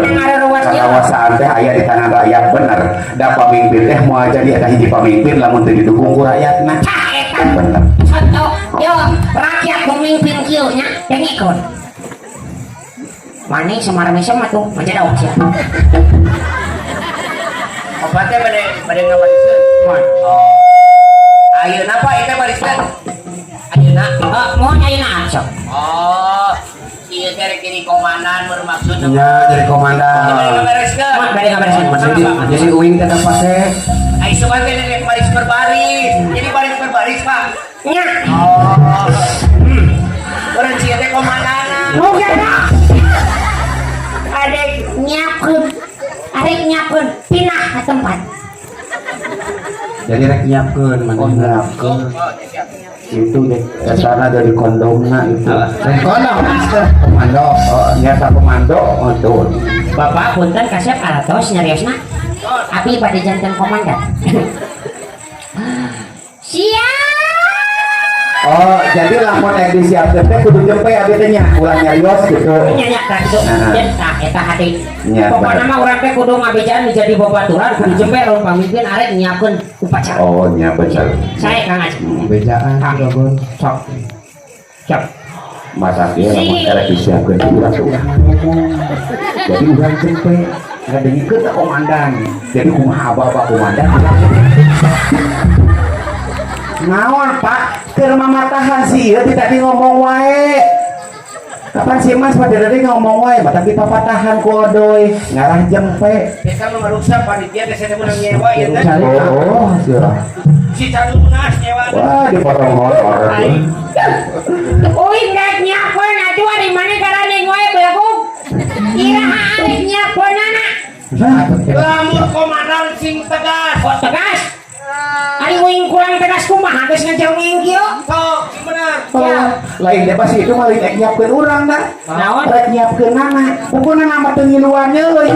S2: Kawasaan teh aya di tangan rakyat bener. Da pamimpin teh moal jadi eta hiji pamimpin lamun teu didukung ku rakyatna.
S1: Tah eta.
S2: Bener.
S1: Contoh, yo rakyat pemimpin kieu nya dengekeun. Maneh samar mesem atuh menjadok sia.
S5: Obatnya bade bade ngabariskeun. Oh. Ayeuna Pak ieu teh bariskeun. Ayeuna.
S1: Mohon ayeuna sok.
S5: Oh. Ieu teh rek jadi komandan bermaksud.
S2: Nya jadi komandan.
S5: Bade ngabereskeun.
S1: Mohon bade ngabereskeun.
S2: Jadi uing tetap pake.
S5: Ai sugan teh rek baris berbaris. Jadi baris berbaris, Pak.
S1: Nya.
S5: Oh. Urang sia teh komandanna.
S1: Nu gerak. Arek nyiapkeun. Arek nyiapkeun pindah ke tempat.
S2: Jadi rek nyiapkeun
S3: Oh,
S2: manehna.
S3: nyiapkeun.
S5: Oh, siap.
S3: Itu deh, sana dari kondomna itu.
S2: Lain kondom.
S3: Komando, oh, nyata komando, oh tuh.
S1: Bapak punten kasep alatos nyariosna. Abi bade janten komandan. Siap.
S3: Oh, jadi lamun ek disiapkeun teh kudu jempe abi teh nya, ulah nyarios gitu.
S1: Nya nya tah kitu.
S3: Nah.
S1: Nya tah eta hade.
S3: Nya,
S1: Pokona
S3: bener.
S1: mah urang teh kudu ngabejaan jadi babaturan kudu jempe lamun pamimpin arek nyiapkeun upacara.
S3: Oh, nya bener.
S1: Sae Kang Haji.
S2: Bejaan Dogon.
S1: Sok. Siap.
S3: Masa kieu lamun erek disiapkeun urang teh ulah ngomong. Jadi urang jempe ngadengikeun ka komandan. Jadi kumaha aba-aba komandan urang jempe. Naon Pak, keur mamatahan si ieu ti tadi ngomong wae. Kapan si Mas pada tadi ngomong wae, batang dipapatahan ku odoy, ngarah jempe.
S5: Biasa mah merusak panitia teh saya menang nyewa ieu teh.
S3: Oh, sirah.
S5: Si Calunas nyewa.
S3: Wah, dipotong honor.
S1: Uing rek nyiapkeun atuh ari maneh garandeng wae belegug. Iraha arek nyiapkeunana?
S5: Lamun komandan sing tegas.
S1: Kok tegas? Ari uing kurang tegas kumaha geus ngejongeng kieu?
S5: Sok, sing bener.
S3: Oh, lain deh pasti itu mah lain rek nyiapkeun urang dah.
S1: Naon?
S3: Rek nyiapkeun nana. Pokona nama teu ngiluan euy.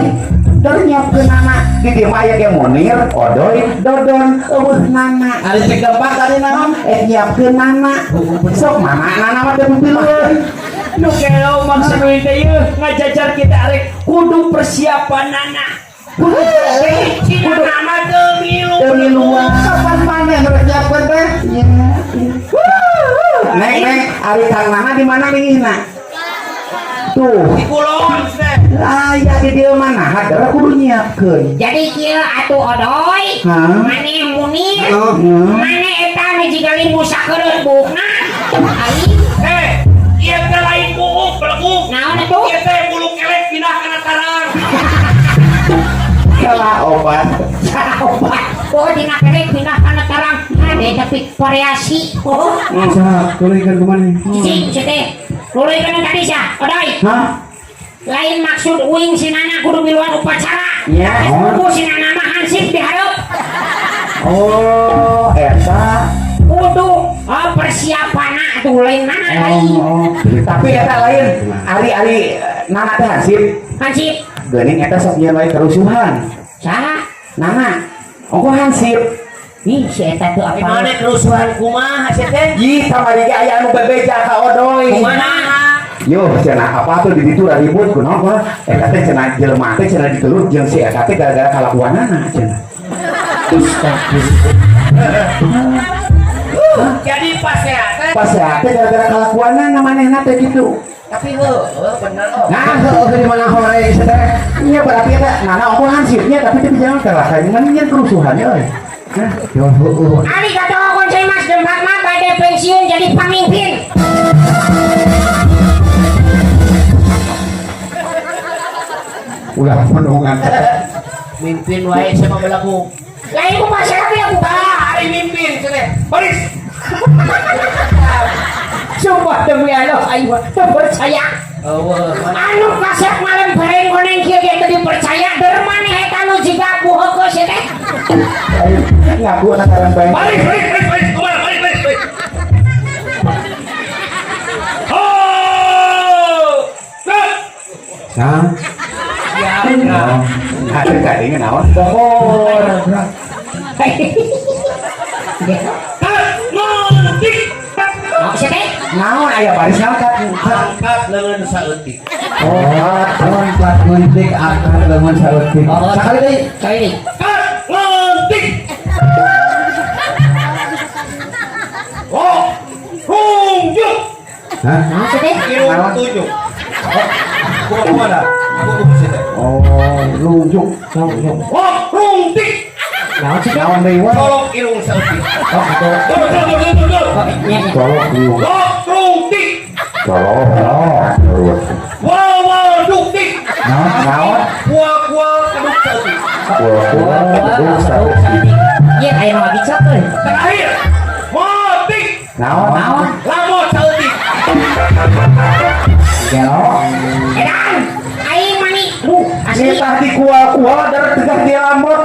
S3: Dari nyiapkeun nana. Di dieu mah aya ge Munir, Odoy, Dodon, eueuh nana.
S2: Ari cek gempa tadi naon?
S3: Rek nyiapkeun nana. Sok mana nana mah teu pipilueun.
S5: Nu gelo maksud uing teh ieu ngajajar kita arek kudu persiapan nana. Cina nama teu ngilu.
S3: Teu ngiluan. Kapan maneh rek nyiapkeun teh? Neng, neng, ari Kang Nana di mana mingihna? Tuh.
S5: Di kulon teh.
S3: Aya di dieu mana? Hadar kudu nyiapkeun.
S1: Jadi kieu atuh Odoy,
S3: Hah?
S1: maneh Munir,
S3: Oh,
S1: maneh eta nu jiga limbu sakereut buukna. Aing
S5: Eh, ieu teh lain buuk belegug.
S1: naon atuh?
S5: Ieu teh bulu kelek pindah kana tarang.
S3: Salah obat.
S1: Salah obat. Oh dina kelek pindah kana tarang. Hade tapi variasi. Oh,
S2: Saha, tuluykeun kumaha?
S1: cicing sia teh. Luluikeun tadi sia, Odoy.
S3: Hah?
S1: Lain maksud uing si Nana kudu miluan upacara.
S3: Ya.
S1: Kudu si Nana mah hansip di hareup.
S3: Oh, eta.
S1: Kudu oh, persiapanna atuh lain Nana lain.
S3: Oh, tapi eta lain. Ari-ari Nana teh hansip.
S1: Hansip.
S3: Geuning eta sok nyeun wae kerusuhan.
S1: Saha?
S3: Nana. Ongko hansip.
S1: Ih, si eta teu
S5: Di
S1: apa?
S5: mana kerusuhan kumaha sia teh?
S3: Ih, kamari ge aya anu bebeja ka Odoy.
S5: Kumaha?
S3: Yo, cenah apa tuh di ditu ribut kunaon kunaon. Eta teh cenah jelema teh cenah ditelut jeung si eta teh gara-gara kalakuanana cenah.
S5: Jadi pas ya teh.
S3: Pas ya teh gara-gara kalakuanana manehna teh kitu.
S5: Tapi heueuh bener oh.
S3: Nah, heueuh di mana hore teh. Nya berarti eta nana ongko hansipnya tapi teh jangan kalah kayak nyen kerusuhannya euy. Nah,
S2: Yo heueuh.
S1: Ari kata koncai Mas Dempak mah bade pensiun jadi pamimpin.
S3: Ulah penungan.
S5: Mimpin wae sia mah belegug.
S1: Lain ku masalah ya ku.
S5: Tah, ari mimpin cenah. Baris.
S1: Sumpah demi Allah aing mah teu percaya.
S5: Eueuh.
S1: Anu kasep ngalem bareng koneng kieu ge teu dipercaya der maneh eta nu jiga buheukeus sia teh.
S3: Ngaku anak karang bae.
S5: Baris, baris, baris, baris. Kumaha? Baris, baris, baris. Ho! Gerak!
S2: Nah,
S5: Siap, gerak.
S3: Ada tadi naon? Bohor.
S5: Kat, nguntik.
S1: Naon sia teh?
S3: Naon aya baris naon kat?
S5: Angkat leungeun saeutik.
S2: oh, lompat nguntik angkat leungeun saeutik. Sakali deui.
S1: Kali ini.
S5: Kat, nguntik. Oh, tunjuk.
S2: Hah?
S1: Naon sia teh?
S5: Irung tunjuk.
S2: Kumaha dah? Aku kudu sih teh.
S3: Oh, lungjuk.
S5: Hop, rungtik.
S1: Naon sih?
S3: Naon deui wa?
S5: Colok irung saeutik.
S3: Oh, gitu.
S5: Dur, dur, dur, dur, dur.
S1: Nya, nya.
S3: Colok liung.
S5: Hop, rungtik.
S3: Colok. Oh.
S5: Wow, wow, duktik.
S3: Naon? Naon?
S5: Kuah, kuah, keduk saeutik.
S3: Wah, wah, keduk saeutik.
S1: Ieu aya nu ngabicok euy.
S5: Terakhir, motik.
S3: Naon?
S1: Naon?
S5: Lamot saeutik.
S3: Gelo.
S1: Edan. Aing mani. Duh, asli.
S3: Ini tadi kuah-kuah dari tegah di lamot.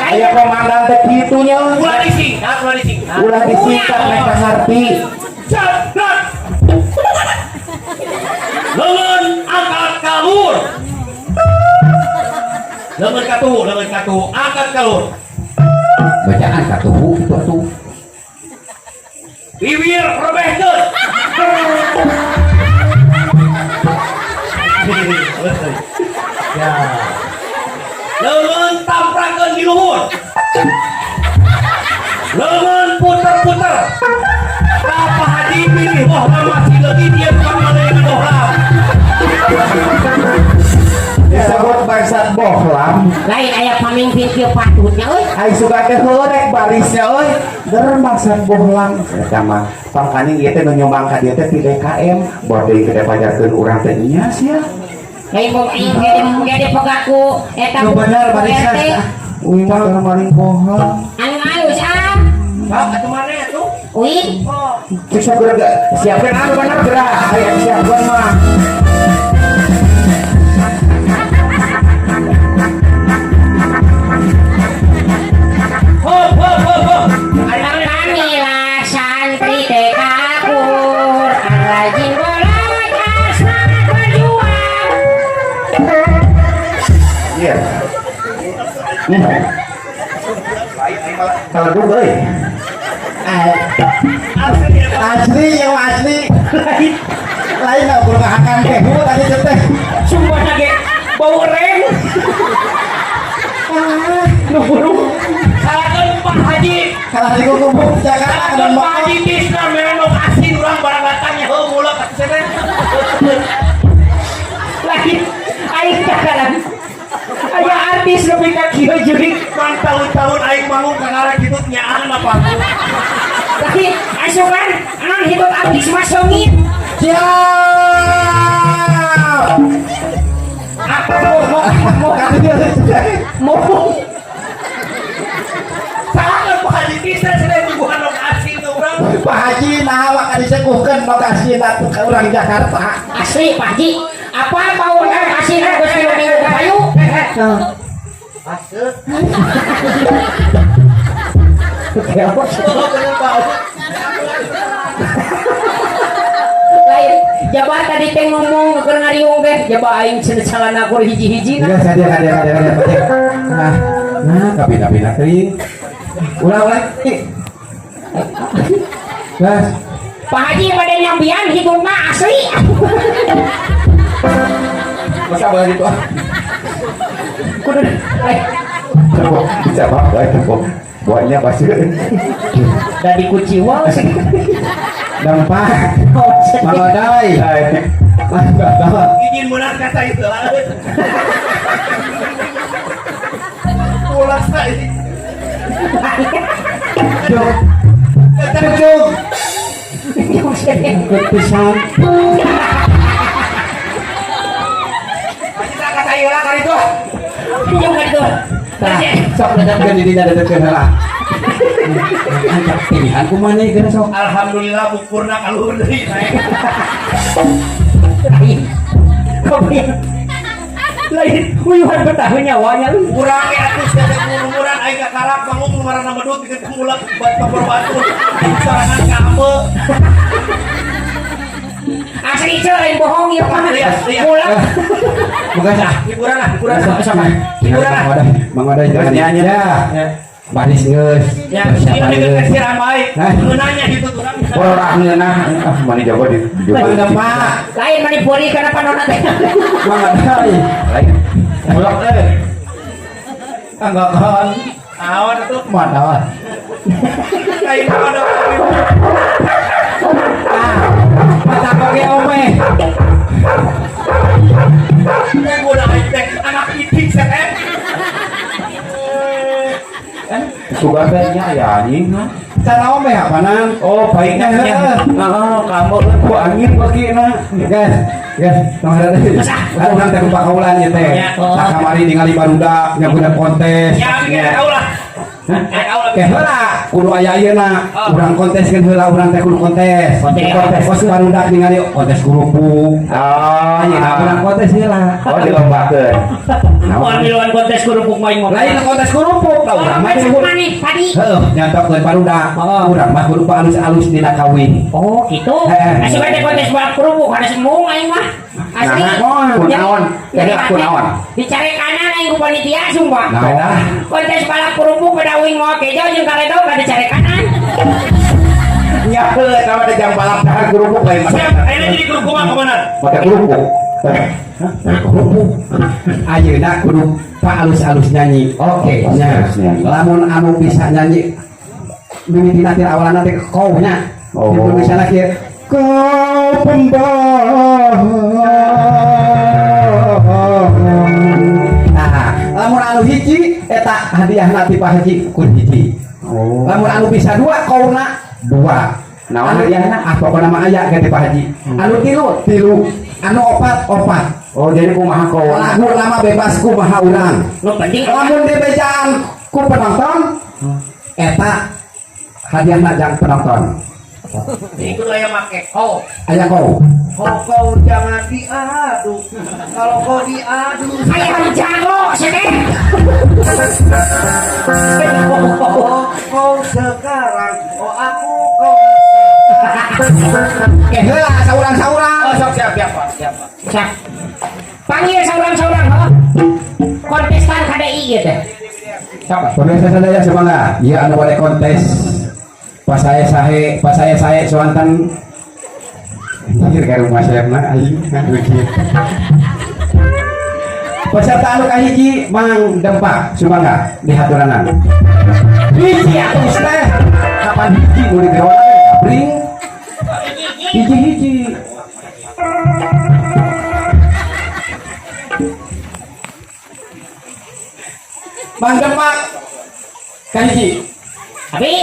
S3: Aya komandan teh kitu nya.
S5: Ulah disingkat, ulah disingkat.
S3: Ulah disingkat mereka ngerti.
S5: Jabrat. Lengan angkat kalur. Lengan katuhu, lengan katuhu, angkat kalur.
S3: Bacaan katuhu itu atuh.
S5: Bibir rebehkeun. Ya. Lengan tamprakeun di luhur. Lengan puter-puter. Apa haji pilih bohlam masih lagi dia bukan mana yang bohlam.
S3: Disebut bangsat bohlam.
S1: Lain aya pamimpin kieu patutnya euy.
S3: Ai suka teh heurek barisnya euy. Der bangsat bohlam. Eta mah pangkaning ieu teh nu nyumbang ka dieu teh ti DKM. Bor deui gede pajarkeun urang teh nya sia.
S1: Lain bom aing gede gede pegaku eta
S2: Nu bener barisna.
S1: RT.
S3: Uing mah keur maling bohlam.
S1: Anu alus ah.
S5: Bang, atuh mana atuh?
S1: Uing.
S5: Oh.
S3: Cek sok geura siapkeun anu bener geura. Aya siapkeun mah.
S5: Hop, hop, hop, hop.
S1: Kamilah santri TK Quran rajin belajar semangat berjuang.
S3: Iya. Kalau dulu euy.
S2: Asli yang asli. Lain lain lah kurang akan kehu tadi teh.
S5: Sumpah ge bau rem. Nu buru. Salahkeun Pak Haji.
S2: Kalah di kumpul Jakarta
S5: Salahkeun Pak Haji Tisna menok asin urang barang datangnya heuh mulak atuh cenah.
S1: Lain aing kakaran. Aya artis lebih ka kieu jurik.
S5: Mang tahun-tahun aing manggung ka kitu nyaan apa.
S1: Lain asupan anon hidup artis mah songit.
S2: Siap.
S1: Apa mau
S2: Kali dia
S1: mau
S5: Salahkeun Pak Haji Tisna cenah nyuguhan nok asin ke urang.
S2: Pak Haji nah wak disekuhkeun nok asin atuh ka urang Jakarta.
S1: Asli Pak Haji. Apa bau asin geus minggu payu?
S5: Aseup.
S1: Lain jaba tadi teh ngomong keur ngariung teh jaba aing cenah calana kur hiji-hiji
S3: Iya, sadia sadia sadia sadia. Nah, nah kabina-bina teuing. Ulah ulah. Gas.
S1: Pak Haji pada nyambian hidungna asli.
S3: Masa boleh gitu ah.
S1: Kudu lain
S3: Coba bisa bawa coba. Buatnya pasti.
S1: da dikuciwa sih.
S2: Dampak. Mang Oday.
S5: Izin meunang kata itu lah. Ulah saya.
S2: Cuk. Cuk.
S3: Pisan.
S5: Kita kata ieu lah kali itu.
S1: Yung itu.
S3: Nah, sok dedetkeun di dinya dedetkeun heula. Angkat pilihan kumaha ieu geura sok.
S5: Alhamdulillah bukurna kaluhur deui naik.
S1: Lain. Lain uyuhan betah nyawanya lu.
S5: Urang ge atuh sia teh ngurumuran aing ka karak manggung nu ngaranna medut dikeun mulak bat topor batu. Sorangan ka ambe.
S1: Asli ceu lain bohong ieu mah.
S5: Iya, iya.
S1: Mulak.
S3: Bukan ah.
S5: Hiburan lah, hiburan.
S1: Sama.
S5: Hiburan lah.
S3: Mang Oday, Mang Oday jangan
S2: nyanyi.
S3: Ya. Baris geus.
S5: Ya,
S3: Persiapan
S5: ini
S3: geus.
S5: geus ramai.
S3: Hah?
S5: Ngeunanya gitu urang.
S3: Orang ngeunah ah mani jago di
S2: Mang Dampak.
S1: Lain mani puri kana panonna teh.
S2: Mang Oday.
S3: Lain.
S2: Mulak eh. Tanggapan.
S5: Naon atuh?
S2: Mana?
S5: Lain naon atuh.
S2: Ah, mata pakai ome.
S5: Udah aing teh anak itik teh.
S3: Sugan teh nya aya anjing.
S2: Canaon meh apanan?
S3: Oh, baiknya nya. Heeh, kamu
S2: Ku angin bekina. Guys, guys, tong ada teh. Urang teh kupa kaulan ieu teh. Sakamari ningali barudak nya budak kontes.
S5: Ya, bikin kaulah.
S2: Hah?
S5: Eh, kaulah.
S2: Ke heula kudu aya ayeuna. Urang konteskeun heula urang teh kudu kontes.
S1: Kontes.
S2: Kontes barudak ningali kontes kerupuk.
S3: Oh,
S2: Ayeuna urang kontes heula.
S3: Oh, dilombakeun.
S5: Mun miluan kontes kerupuk main mah.
S2: Lain kontes kerupuk lah urang mah
S1: Masak
S2: kudu.
S1: maneh tadi.
S2: Heuh, nyantokkeun barudak. Urang mah kudu alus-alus dina kawin.
S1: Oh, gitu.
S2: Eh.
S1: Asup teh kontes balap kerupuk harus embung aing mah. Asli.
S3: Nah, kunaon?
S1: Jadi
S3: Jadi kunaon?
S1: Dicari kanan aing ku panitia sumpah.
S2: Nah,
S1: Kontes balap kerupuk pada uing mau kejo jeung karedo ka dicari kanan.
S3: Nya heuh, eta mah jam balap dahar kerupuk lain mah.
S5: Siap, ayeuna jadi kerupuk mah kemana?
S3: Make kerupuk.
S2: Kerupuk. Ayeuna kudu pa alus-alus nyanyi.
S3: Oke,
S2: Nya.
S3: alus nyanyi.
S2: Lamun anu bisa nyanyi mimitina teh awalan teh kau nya.
S3: Oh.
S2: Di misalnya kieu kau pembohong. Nah, lamun anu hiji eta hadiahna ti Pak Haji kun hiji.
S3: Oh.
S2: Lamun anu bisa dua kauna dua.
S3: Naon
S2: Anu
S3: hadiahna?
S2: Ah pokona mah aya ge ti Pak Haji. Anu tilu tilu, anu opat opat.
S3: Oh, jadi kumaha kau?
S2: Lagu nama bebas kumaha urang.
S1: Nu penting
S2: Lamun dibejaan ku penonton eta hadiahna jang penonton.
S5: Itu aya make kau.
S2: Aya kau.
S5: Kau kau jangan diadu. Kalau kau diadu,
S1: Aya jago sedeh.
S5: oh, kau sekarang, oh aku kau.
S2: Ke heula saurang-saurang.
S5: Oh, sok siap siap Pak, siap Pak.
S1: Siap. Panggil saurang-saurang heuh. Kontestan KDI ieu teh.
S2: Sok. Pemirsa sadaya semangat. Ieu anu bade kontes. Pas saya sahe, pas saya sae soanten anjir ka rumah sayapna aing kieu. Peserta anu kahiji Mang Dempak sumangga dihaturanan. Hiji atuh teh. Kapan hiji nu digeroan gabring? Hiji-hiji. Mang Dempak kahiji.
S1: Abi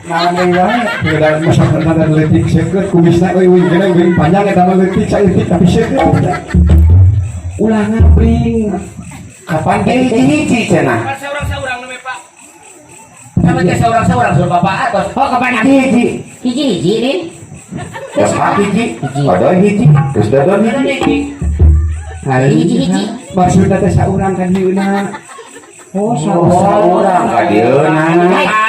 S2: Naon deui wae, beda masa pernah leutik seukeut kumisna euy euy geuning geuning panjang eta mah leutik saeutik tapi seukeut. Ulah ngabring.
S3: Kapan ge hiji-hiji cenah?
S5: Kan saurang-saurang namanya Pak. Sama teh saurang-saurang suruh Bapak atos.
S1: Oh, kapan abi?
S3: Hiji.
S1: Hiji-hiji nih.
S3: Dempak hiji, Odoi hiji, terus Dodon hiji.
S1: Hiji-hiji.
S2: Maksudna teh saurang kan dieuna.
S1: Oh,
S3: Oh, saurang ka dieuna.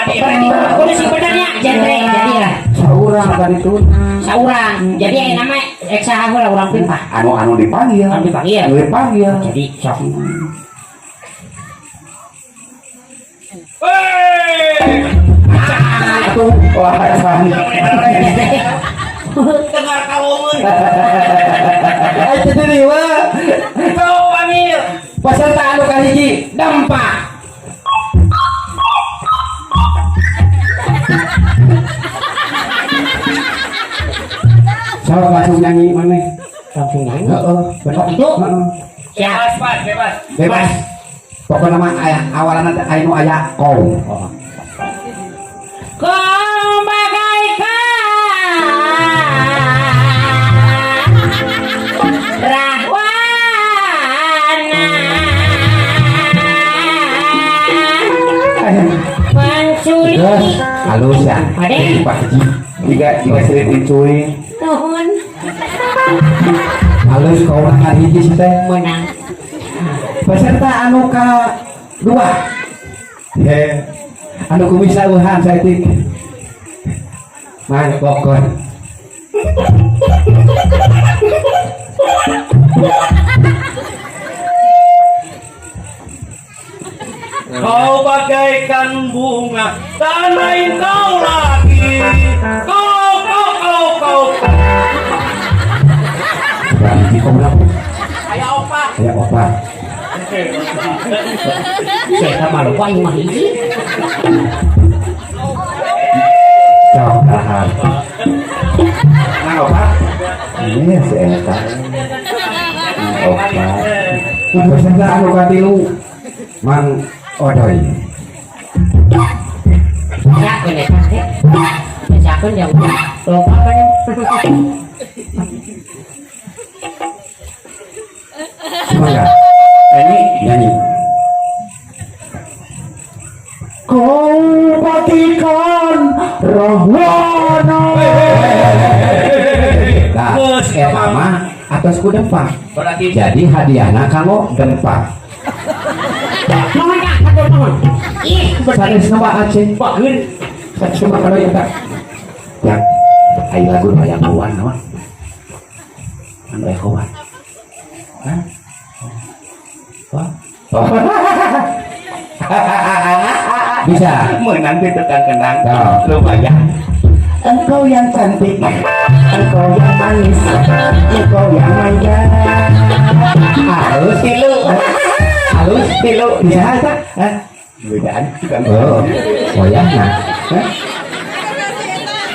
S1: Berarti kudu sing benernya genre jadi lah.
S3: Saurang ka dituna.
S1: Saurang. Jadi aya nama ek saha heula urang pimpah.
S3: Anu anu dipanggil.
S1: Anu dipanggil.
S3: Anu dipanggil.
S1: Jadi sok.
S5: Hei!
S3: Atuh, wah san.
S5: Dengar kalomeun.
S2: Ai teu deui we.
S5: Kau panggil.
S2: Peserta anu kahiji Dempak. Sok langsung nyanyi maneh.
S1: Langsung nyanyi.
S2: Heeh,
S1: Oh, itu?
S2: Heeh.
S1: Siap.
S5: Bebas, Pak, bebas.
S2: Bebas. Pokokna mah aya awalan teh aya nu aya kau.
S1: Kau bagaikan rahwana menculik
S2: Terus halus ya.
S1: Ade.
S2: Pak Haji.
S3: Jika jika sirit incuing.
S1: Nuhun
S2: Halus kau orang hiji sih teh.
S1: menang.
S2: Peserta anu ka dua. He. Anu kumisna eueuhan saeutik. Mang kokon.
S5: Kau bagaikan bunga, tak lain kau lagi. Kau, kau, kau, kau.
S2: Aya opat.
S1: Saya mah lupa aing mah hiji.
S2: Sok tahan. Mang opat.
S3: Ini si eta. Opat.
S2: Peserta anu katilu Mang Odoy.
S1: Ya kene teh. Bejakeun yang lupa kan.
S2: Mangga. Ini nyanyi.
S3: Kau matikan rahwana.
S2: Nah, eta mah atos ku dempak.
S5: Berarti
S2: Jadi hadiahna kanggo dempak.
S1: Nuhun ya, hatur nuhun. Ih,
S2: Sanes Pak Aceh.
S5: bageun.
S2: Sanes mah kalau eta. Ya, ayo lagu nu hayang kawan naon? Anu aya kawan. Hah? Wah. Oh. Bisa.
S3: Menang di tukang kenang.
S2: Tuh.
S3: Lumayan. Engkau yang cantik, engkau yang manis, engkau yang manja.
S2: Halus
S3: Tilu,
S2: halus
S3: tilu.
S2: bisa eta?
S3: Hah? Bedaan tukang
S2: Oh, wayahna.
S3: Hah?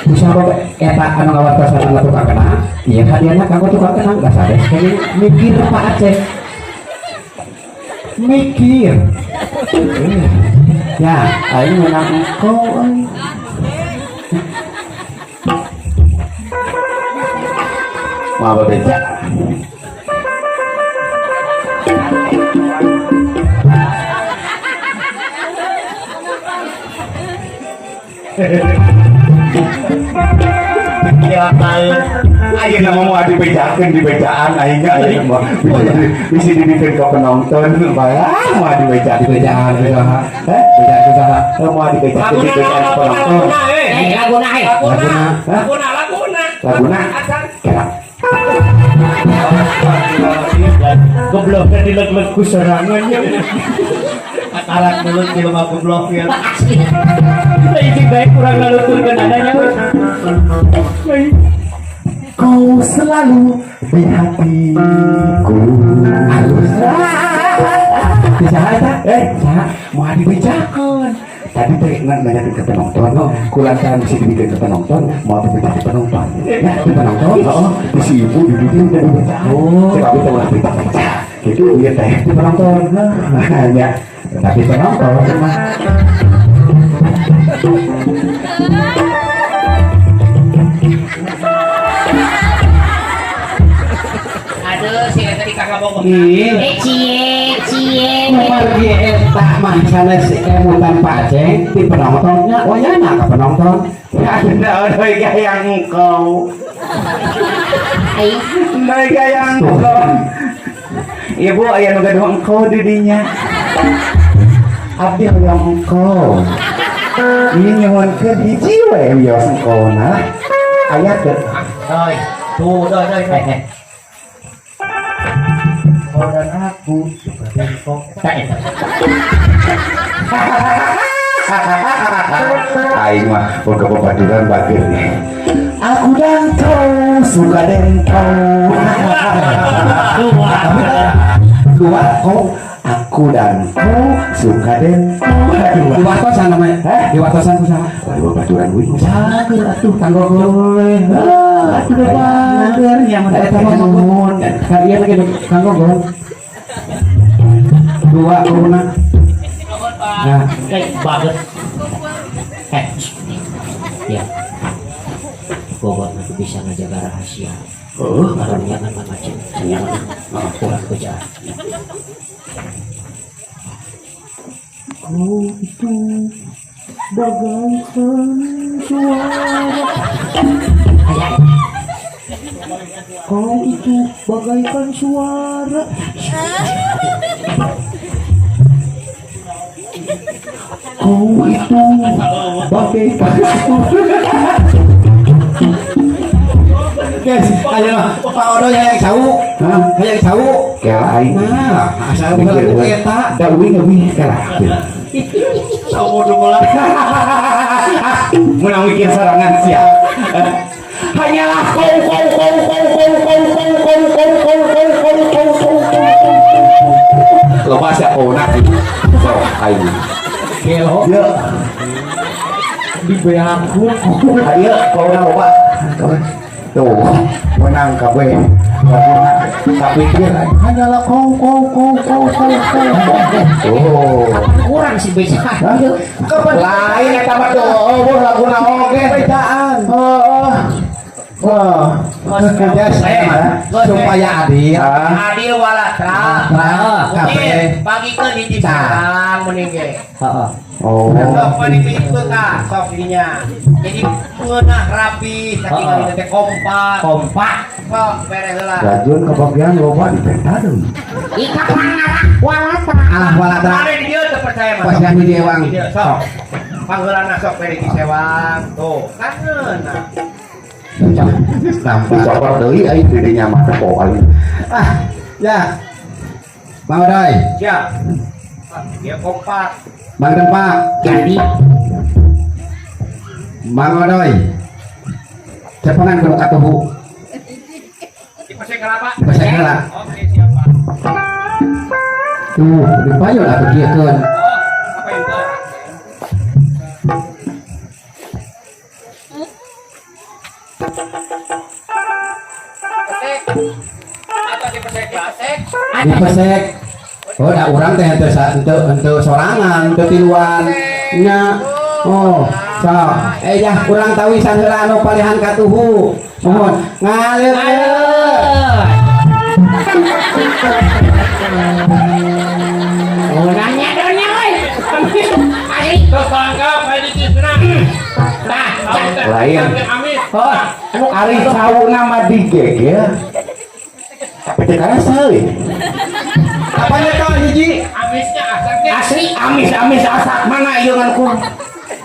S2: Bisa kok eta anu ngawartosan anu tukang kenang, ieu hadiahna kanggo tukang kenang da sanes kene mikir Pak Aceh. Mikir. Ya, aing menang engkau euy.
S3: Mau bebeja. Ya, ayo nama mau dibejakeun di bejaan aing ge ayeuna mah bisa dibikeun ka penonton bae mau dibejakeun
S2: Dibejaan ku saha?
S3: Heh?
S2: Bejaan ku saha?
S3: Mau dibejakeun di
S5: Laguna
S3: bejaan
S5: laguna
S3: penonton.
S5: laguna eh.
S1: Eh, laguna eh.
S5: Laguna.
S3: Laguna.
S5: Laguna laguna.
S3: Laguna.
S5: Acan.
S3: Kelak.
S5: Gobloknya dileg-leg ku sorangan ya. Akaran mulut di lemah goblok ya.
S1: Asli.
S5: Kita izin baik kurang laluturkeun adanya.
S3: Kau selalu di hatiku.
S2: Halus. Bisa eta?
S3: Eh,
S2: Saha?
S3: mau dibejakeun. Tadi teh nanya ke penonton, kulantaran bisa dibikin ke penonton, mau dibeja ke penonton.
S2: Ya, di penonton.
S3: Oh, di si ibu dibikin ke bejaan.
S2: Oh.
S3: Sebab itu ulah beja. Gitu ieu teh.
S2: Di penonton.
S3: Nah, ya.
S2: Tapi penonton mah.
S5: Aduh, si eta di kakak bogoh.
S2: Ih,
S1: Eh, cie, cie.
S2: kumargi eta mah sanes emutan Pak Aceh di penontonnya wayana ka penonton.
S3: Ada orang yang engkau.
S1: Aing.
S3: Mereka yang engkau. Ibu aya nu gaduh engkau di dinya. Abdi hoyong engkau. Ieu nyuhunkeun hiji we wios engkau nah. Aya teu?
S5: Oi, tuh, doi, doi, doi.
S4: Eh,
S5: Kau dan aku suka bengkok.
S4: tak eta.
S3: Aing mah boga babaturan bager nih. Aku dan kau suka dengkau.
S4: Dua.
S3: Dua kau, aku dan kau suka dengkau.
S2: Di wartosan namanya.
S3: Hah?
S2: Di wartosan ku saha?
S3: Waduh babaturan uing
S2: Bager atuh kanggo gue.
S3: Ah, atuh da bager yang
S2: Eta mah nuhun. Kalian lagi kanggo gue. Dua corona. Nah,
S4: Eh, bagus. Eh, ya. Gogor nanti bisa ngejaga rahasia.
S3: Oh,
S4: Karunya kan Mang Aceh.
S3: Iya.
S4: Kurang bejaan.
S3: Kau itu bagaikan suara. Kau itu bagaikan suara. Kau itu bagaikan suara.
S2: Guys, ayo Pak Odo yang sau.
S3: Hah?
S2: Hayang sau.
S3: Kela aing.
S2: Nah, asal
S3: Mikir
S2: bukan
S3: we.
S2: eta.
S3: Da uing euy kela.
S5: Sama udah
S3: Menang mikir sorangan sia. Hanyalah kau kau kau kau kau kau kau kau kau kau kau kau kau kau kau.
S2: Loba sia kauna. Sok aing.
S4: Gelo.
S3: Ieu
S4: Dibeakun.
S3: Ayo kauna loba. Tuh, menang kabeh. Kapikir hanyalah kau kau kau kau kau kau. Oh.
S1: Kurang sih beja.
S3: Lain eta mah tuh, oh, laguna oge. Bejaan. Heeh. Wah, ya saya mah supaya adil.
S5: Adil walatra.
S3: Nah, kabeh.
S5: Pagikeun hiji sarang mending ge.
S4: Heeh.
S3: Oh.
S5: Sok mending pilihkeun tah, sok dirinya. Jadi ngeunah rapi, saking
S4: Heeh.
S5: teh kompak.
S1: Kompak.
S5: Sok bere heula.
S3: Rajun kebagian loba di peta deui.
S1: Ika pangarah walatra.
S2: Alah walatra.
S5: Mare di dieu teu percaya mah.
S2: Pas yang hiji ewang.
S5: Di dieu sok. Panggeulana sok bere hiji sewang. Tuh, kan ngeunah.
S2: Tambah. Dicopot deui aing di dinya mah teh aing. Ah, ya. Mang Odoy,
S5: Siap. Ah, dia kompak.
S2: Mang Dempak,
S1: Jadi
S2: Mang Odoy. Cepengan kudu katuhu.
S5: Di pasir kelapa.
S2: Pasir kelapa.
S5: Oke, siap, Pak.
S2: Tuh, di payun atuh kieu keun.
S5: Oh, apa itu? Pesek. Atau di pesek, pesek.
S2: Di pesek. Oh, da urang teh henteu henteu henteu sorangan, henteu tiluan. Nya. Oh, sok. Eh ya, urang tawisan heula anu palihan katuhu. Mohon ngaleut.
S1: Oh, nanya donya euy. Asli.
S5: Terus tangkap, kayak di Cisna.
S1: Tah,
S3: Lain.
S5: Amin.
S1: oh, anu
S3: Ari sauna mah digegel. Tapi teu karasa euy.
S2: Apanya tah hiji?
S5: Amisnya asaknya.
S1: asli.
S3: Amis-amis asak mana ieu ngan ku.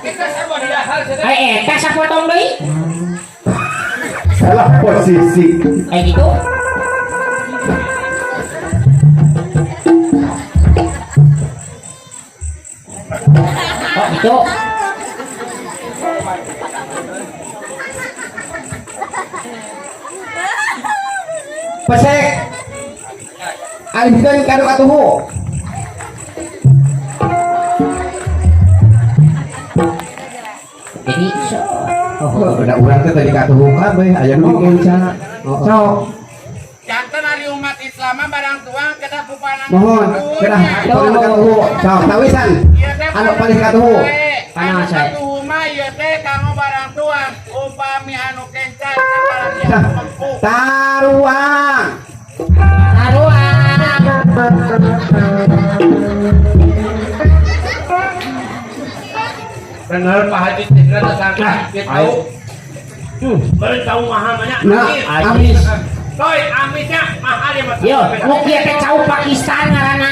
S5: Kita sama di dahar.
S1: Eh, eta sapotong deui.
S3: Salah posisi.
S1: Kayak gitu. Oh, gitu.
S2: Pesek. Alihkeun ka nu katuhu.
S1: Jadi so.
S2: Oh, da urang teh tadi katuhu kabeh aya nu dikenca. Sok.
S5: Jantan ari umat Islam mah barang tuang kedah kupanang.
S2: Mohon, kedah palihan katuhu. Sok, tawisan. Anu palih katuhu.
S5: Anu
S1: Panas, saya.
S5: katuhu mah ieu teh kanggo barang tuang. Upami anu kenca eta barang anu mempuk.
S2: Taruang.
S1: Taruang.
S5: Bener Pak Haji teh teu sangka kitu. Baru tahu mahal banyak.
S2: Nah, amis.
S5: Toy, amisnya mahal ya Mas.
S1: Yo, nu kieu teh cau Pakistan ngaranna.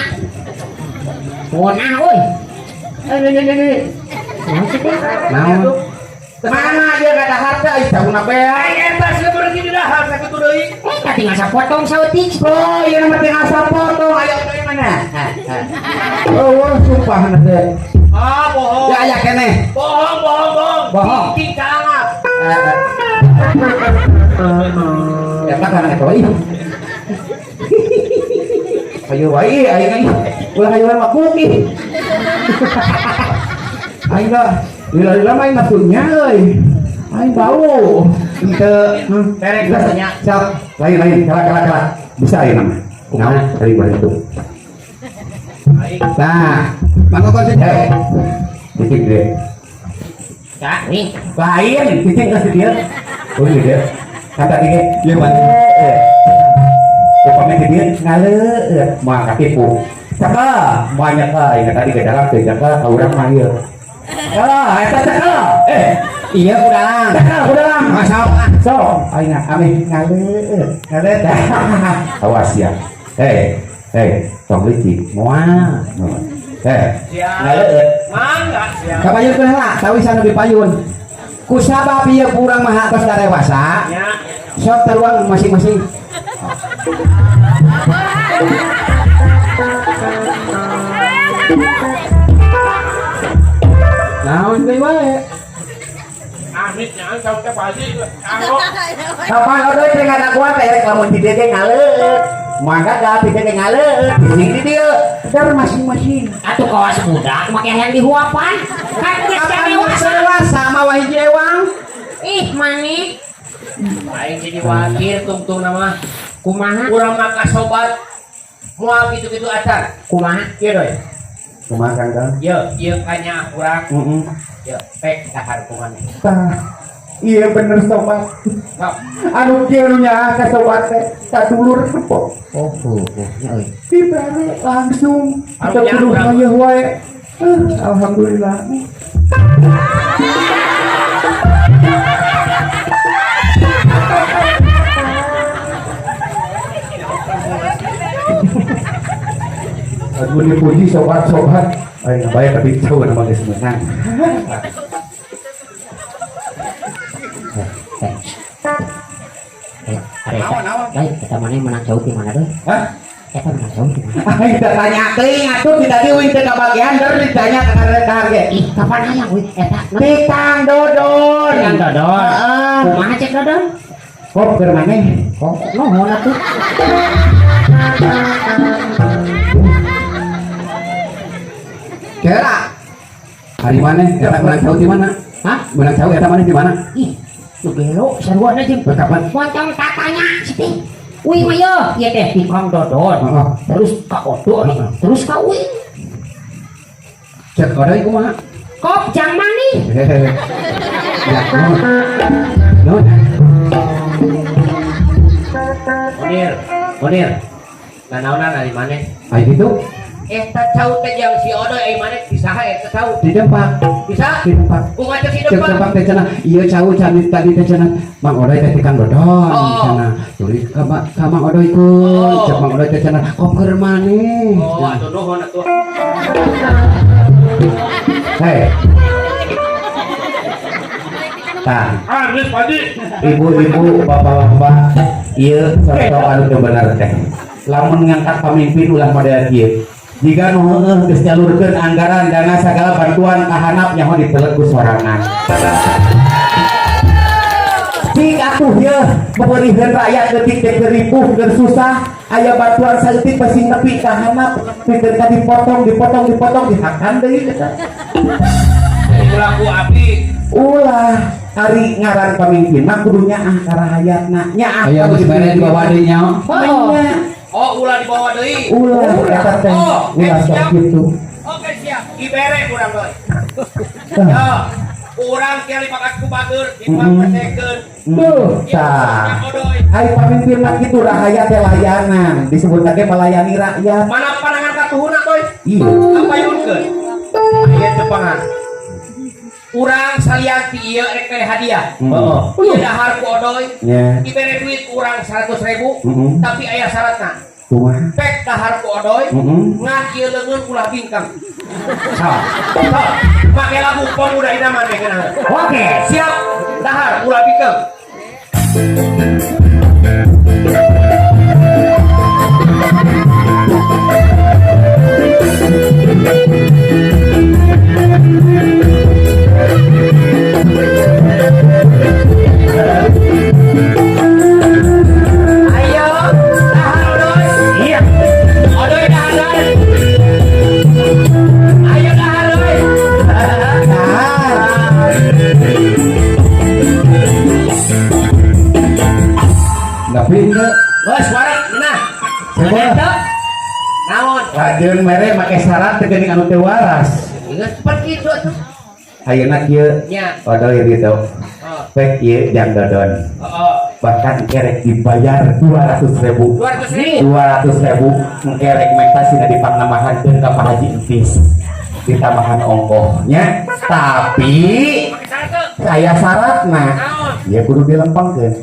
S1: Ngeunah euy. Eh, Naon sih teh?
S2: Naon? Mana dia gak ada harta, ih sauna beak.
S5: Ai eta seueur di dahar sakitu deui.
S1: Eh, tinggal sapotong saeutik.
S2: Oh, iya nama tinggal sapotong, ayo deui mana?
S3: Oh, wah, sumpah na teh.
S5: Ah, bohong.
S2: Ya aya keneh.
S5: Bohong, bohong, bohong.
S2: Bohong.
S5: Cing calangap.
S2: Eta kana eta ih. Ayo wae aing ih. Ulah hayuan mah ih.
S3: Aing dah lila-lila main masuknya euy. Aing bau.
S2: Henteu.
S5: Terek rasanya.
S2: Sok.
S3: Lain lain, kala kala kala. Bisa ya nama. Kumaha? Dari boleh itu.
S2: Nah, mangga konsen.
S3: Eh, titik deh.
S1: Ya, nih.
S3: Lain, titik ke dia. Oh iya dia. Kata dia,
S2: Iya, Pak.
S3: Eh, upami di dia ngale, moal katipu. Cakep, moal nyeka, ingat tadi ke dalam teh cakep, ka urang mah ieu. Ah, eta cakep. Eh,
S2: Iya udah.
S3: cakep udah.
S2: Masuk.
S3: Sok, aing ameh ngale,
S2: Ngale.
S3: Awas ya. Hei, hei, tong licik, moal. Eh,
S5: Siap.
S3: ngale.
S5: Mangga siap.
S2: Kapayun teh lah, tawisan di payun. Kusabab ieu kurang mah atos darewasa.
S5: Ya.
S2: Sok taruang masing-masing.
S3: Naon deui wae.
S5: Amisnya saur teh Pak Haji. Kanggo.
S2: Kapan odoy teh ngadaguan teh rek lamun di dieu ge ngaleut.
S3: Mangga gak bisa ngaleut di sini dieu. Dar masing-masing.
S1: Atuh kawas budak make hayang dihuapan. Kan geus
S2: Kapan
S1: dewasa.
S2: Dewasa mawa hiji ewang.
S1: Ih, maneh
S5: Aing jadi wakil tungtung nama.
S1: kumaha?
S5: Urang mah ka sobat moal kitu-kitu acan.
S1: Kumaha?
S5: Ieu doi.
S3: Kumaha Kang Don?
S5: Ieu, ieu kanya urang.
S3: Heeh.
S5: Ieu pek dahar ku maneh.
S3: Tah. Iya bener sobat.
S5: Sok.
S3: Anu kieu nu nyaah ka sobat teh sadulur tepok.
S1: Oh, oh, nya euy.
S3: Dibere langsung.
S5: Anu
S3: Teu
S5: nyaah
S3: kudu
S5: urang.
S3: ngayeuh wae. Alhamdulillah. Aduh dipuji sobat-sobat. Ayo ngabae tapi jauh nama geus meunang.
S1: Eh, are eta. Lain eta maneh menang jauh di mana doi?
S3: Hah?
S1: Eta menang jauh di mana?
S3: Aing teh tanya teuing atuh ti tadi uing teh kabagian der ditanya ka karek ge.
S1: Ih, kapan hayang euy eta?
S3: Ti Kang Dodon.
S1: Kang Dodon.
S3: Heeh.
S1: Kumaha cek Dodon?
S3: Kok keur maneh?
S1: Kok nuhun atuh.
S2: Kira. Hari mana? Eta menang jauh di mana?
S1: Hah?
S2: Menang jauh eta mana di mana?
S1: Ih, nu gelo sarua jeung
S2: Kapan?
S1: Montong tatanya sih. Uing mah yeuh, ieu teh di Kang Dodon.
S2: Heeh.
S1: Terus ka Odo, terus ka Uing.
S2: Cek odoi kumaha?
S1: Kop jang maneh.
S2: Hehehe. Ya, nuhun. Nuhun.
S5: Munir, Munir. Nanaonan ari maneh?
S2: Ai gitu
S5: Eta cau teh jeung si Odoy ai maneh bisa eta cau.
S2: di depan,
S5: Bisa?
S2: di depan.
S5: Kumaha cek si
S2: Cek
S5: depan?
S2: depan teh cenah, ieu cau can tadi teh cenah Mang Odoy teh ti Kang Dodon
S5: Oh.
S2: cenah. Tuluy ka ka Mang Odoy keun,
S5: Oh.
S2: cek Mang Odoy teh cenah kop keur maneh.
S5: Oh, atuh nuhun atuh.
S3: Hei. Tah,
S5: Ah, geus padi.
S3: ibu-ibu, bapak-bapak, ieu contoh anu teu bener teh. Lamun ngangkat pamimpin ulah model kieu. Jika nu heueuh geus nyalurkeun anggaran dana sagala bantuan ka handap nyaho diteleg ku sorangan. Cing atuh yeuh meuriheun rakyat leutik teh keur ripuh keur susah, aya bantuan saeutik pasti nepi ka handap, pikeun ka dipotong, dipotong, dipotong dihakan deui eta.
S5: Ulah ku abdi.
S3: Ulah ari ngaran pamimpin mah kudu nyaah ka rahayatna. Nyaah
S2: Aya geus mere dibawa deui nya.
S1: Oh.
S3: Nya.
S5: Oh, ulah dibawa deui.
S3: Ulah eta teh.
S5: Oh,
S3: Ulah
S5: eh,
S3: sok
S5: siap.
S3: kitu.
S5: Oke, siap. Dibere urang deui.
S3: Tah.
S5: Ya. Urang kieu dipakat ku bager, dipakesekeun.
S3: Tuh, tah. Ari pamimpin mah kitu rahayat teh layanan, disebutna ge melayani rakyat.
S5: Mana panangan katuhuna deui?
S3: Iya.
S5: Kapayunkeun. Aya teu pangan. Urang salian ti ieu rek mere hadiah.
S3: Heeh.
S5: Ieu dahar ku Odoy.
S3: Nya.
S5: Dibere duit ku urang 100.000,
S3: Heeh.
S5: tapi aya syaratna.
S3: Kumaha?
S5: Pek dahar ku Odoy,
S3: Heeh.
S5: ngan ieu leungeun ulah bingkang. Sok. Sok. Make lagu pemuda idaman teh geunah.
S1: Oke.
S5: Siap, dahar ulah bingkang. Ayo, dahar Odoy.
S1: Iya.
S5: Odoy dahar dahar. Ayo dahar Odoy.
S3: Tah.
S2: Tapi henteu.
S5: Geus warek nah.
S3: Siapa?
S5: Eta. Naon?
S3: Lajeun mere make syarat teh geuning anu teu waras.
S5: Geus cepet kitu atuh.
S3: Ayeuna kieu
S5: Nya.
S3: Odoy gitu.
S5: Oh,
S3: Pek ieu jang Dodon.
S5: oh.
S3: Bahkan kerek dibayar 200.000.
S5: 200.000.
S3: 200.000 engke rek menta sina dipangnamahankeun ka Pak Haji Entis. Ditambahan ongkohnya, tapi
S5: Make syarat teu.
S3: aya syaratna.
S5: Naon?
S3: Ya kudu dilempengkeun.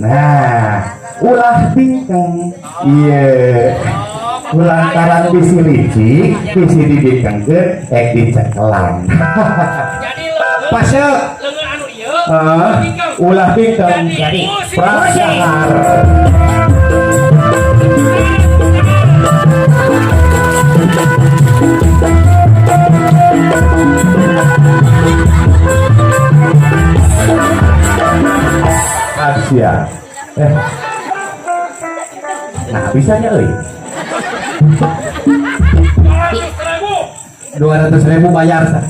S3: Nah, ulah bingkeng. Iya. Lantaran bisi licik, bisi dibingkengkeun, ek dicekelan.
S5: Jadi leungeun
S3: Pasek.
S5: leungeun anu ieu.
S3: Heeh.
S5: Bingkeng.
S3: Ulah bingkeng.
S1: Jadi,
S5: musik.
S3: Prasahar. Asia. Nah, bisanya euy.
S2: 200 ribu bayar sa.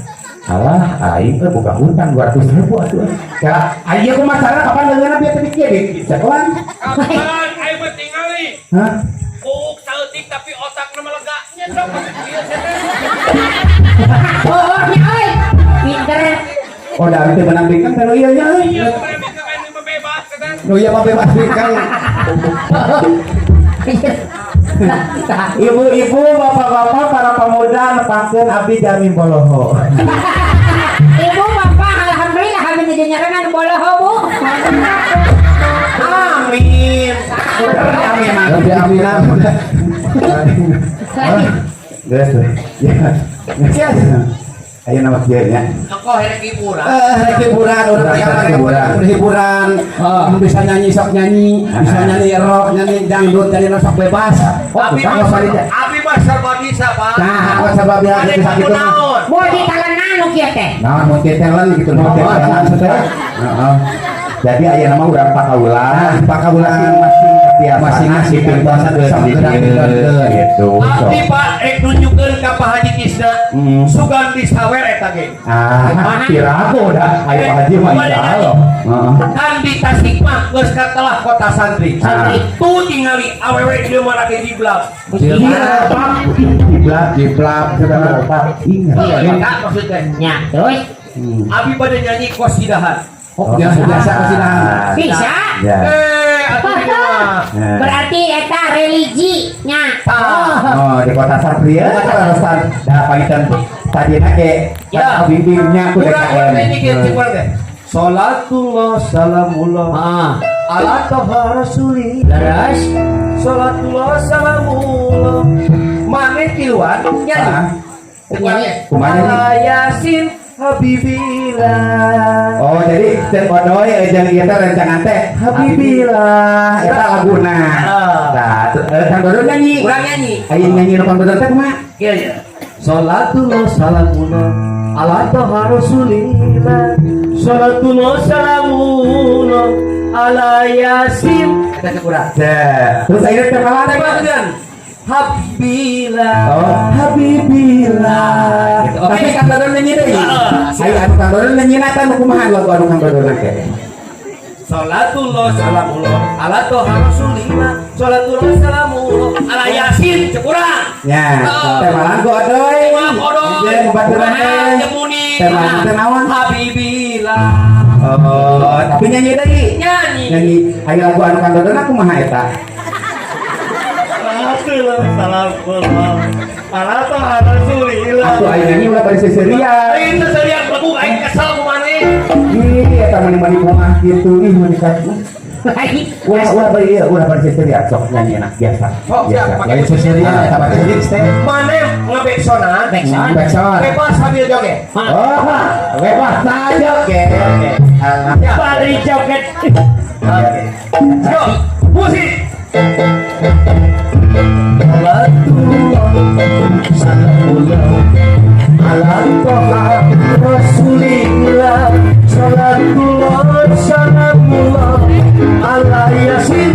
S3: Alah, aing euy boga hutang 200 ribu atuh. Ya, aing kumaha cara kapan leungeunna bieu teh kieu di cekelan.
S6: Kapan aing mah tingali?
S3: Hah?
S6: Kuuk saeutik tapi otakna mah lega. Nyedok ieu teh.
S1: Oh, nya euy. Pinter.
S2: Oh, da teh menang bingkang teh ieu nya euy.
S6: Iya, kemarin bingkang aing mah bebas kata.
S2: Nu ieu mah bebas bingkang.
S3: Ibu-ibu, bapak-bapak, para pemuda nepangkeun abdi jalmi boloho.
S1: Ibu bapak alhamdulillah kami nuju nyarenan boloho, Bu.
S5: Amin.
S3: Amin.
S2: Lebih aminan.
S3: Geus we. Ya. Geus. Ayo nama kieu nya.
S5: Engko herek hiburan.
S2: Eh, rek hiburan, urang
S3: Rek
S2: teh
S3: hiburan.
S2: hiburan.
S3: Ah.
S2: Mun bisa nyanyi sok nyanyi, bisa nyanyi rock, nyanyi dangdut, nyanyi sok bebas.
S3: Oh,
S5: Abi
S3: tukang
S5: mah
S3: sok teh.
S5: abi mah serba bisa, Pak.
S2: Nah, aku serba bisa
S5: Ada
S2: bisa gitu mah.
S5: naon?
S1: Multi talent nu kieu teh.
S2: Nah, multi talent gitu, multi talent teh.
S3: Heeh. Jadi aya nama urang pakaulan,
S2: Nah, pakaulan.
S3: masing-masing kebiasaan
S2: Masing-masing
S3: dipintonkeun
S2: sok
S3: di
S2: gerak
S3: dieu,
S2: dipintonkeun.
S3: gitu. Sok.
S5: Abdi Pak rek nunjukkeun ka Pak Haji Kisna. Sugan disawer eta ge.
S3: Ah, piraku dah. Ayo Pak Haji mah insya Allah.
S2: Heeh.
S5: Kan di Tasik mah geus katelah kota santri.
S3: Ah.
S5: Tuh tingali awewe di mana ge jiblak.
S3: Jiblak, jiblak,
S2: Jiplak,
S3: jiblak. Ingat.
S5: Eta maksudnya.
S1: Nya, terus
S5: Abi pada nyanyi kosidahan.
S2: Oh, biasa biasa kasihan.
S1: bisa.
S3: Ya.
S5: Eh, atuh ieu mah.
S3: Ya.
S1: Berarti eta religi nya.
S5: Tah.
S3: Oh, di kota santri ya, alasan dah pangitan tadi ge
S5: Ya.
S3: bimbingnya ku
S5: Kurang kurang
S3: DKM.
S5: ini kieu cik urang teh. Salatullah salamullah
S4: Ah,
S5: ala toha rasulillah.
S4: leres.
S5: Salatullah salamullah. Maneh tiluan nyanyi.
S3: Ah,
S5: Nyanyi.
S3: Kumaha nyanyi?
S5: Ala Yasin Habibillah.
S3: Oh, jadi Cek Odoy jeung ieu teh rencangan teh Habibillah eta laguna.
S5: Ah.
S3: Nah, Kang Dodon nyanyi.
S5: Urang nyanyi.
S3: Ayo nyanyi nu Kang Dodon teh kumaha?
S5: Kieu ya. Salatullah salamullah ala toha rasulillah. Salatullah salamullah ala Yasin. Eta cek urang.
S3: Teh. Terus akhirnya teh malah
S5: Teh maksudnya Habibillah.
S3: Oh, Habibillah.
S5: Gitu, oke.
S3: Tapi Kang Dodon nyanyi deui.
S5: Ah,
S3: Ayo anu Kang Dodon nyanyi teh nu kumaha lagu anu Kang Dodon teh?
S5: Salatullah salamullah ala toha rasulillah. Salatullah salamullah ala Yasin cek urang.
S3: Ya,
S5: Oh.
S3: teh malah ku Odoy.
S5: Teh Odoy.
S3: Jeung baturan teh.
S5: Jemuni.
S3: Teh malah teh naon?
S5: Habibillah.
S3: Oh, tapi nyanyi deui.
S5: Nyanyi.
S3: Nyanyi ayo lagu anu Kang Dodon aku kumaha eta?
S5: Salatullah salamullah ala toha rasulillah.
S3: Atuh ayo nyanyi ulah bari seserian.
S5: Aing teh serian lagu aing kesel ku maneh.
S3: Ih, eta mani-mani kumaha kitu ih mani ka. Ulah ulah bari ieu, ulah bari seserian sok nyanyi enak biasa.
S5: Sok, siap,
S3: Biasa.
S5: pakai
S3: Lain seserian eta mah hits teh.
S5: Maneh ngebacksonan.
S1: Backsound.
S3: Backsound.
S5: Bebas sambil joget.
S3: Oh, bebas saja oke. Oke.
S5: Siap.
S4: Bari joget.
S5: Oke. Yo, musik. Salatullah salamullah ala toha rasulillah. Salatullah salamullah ala yasin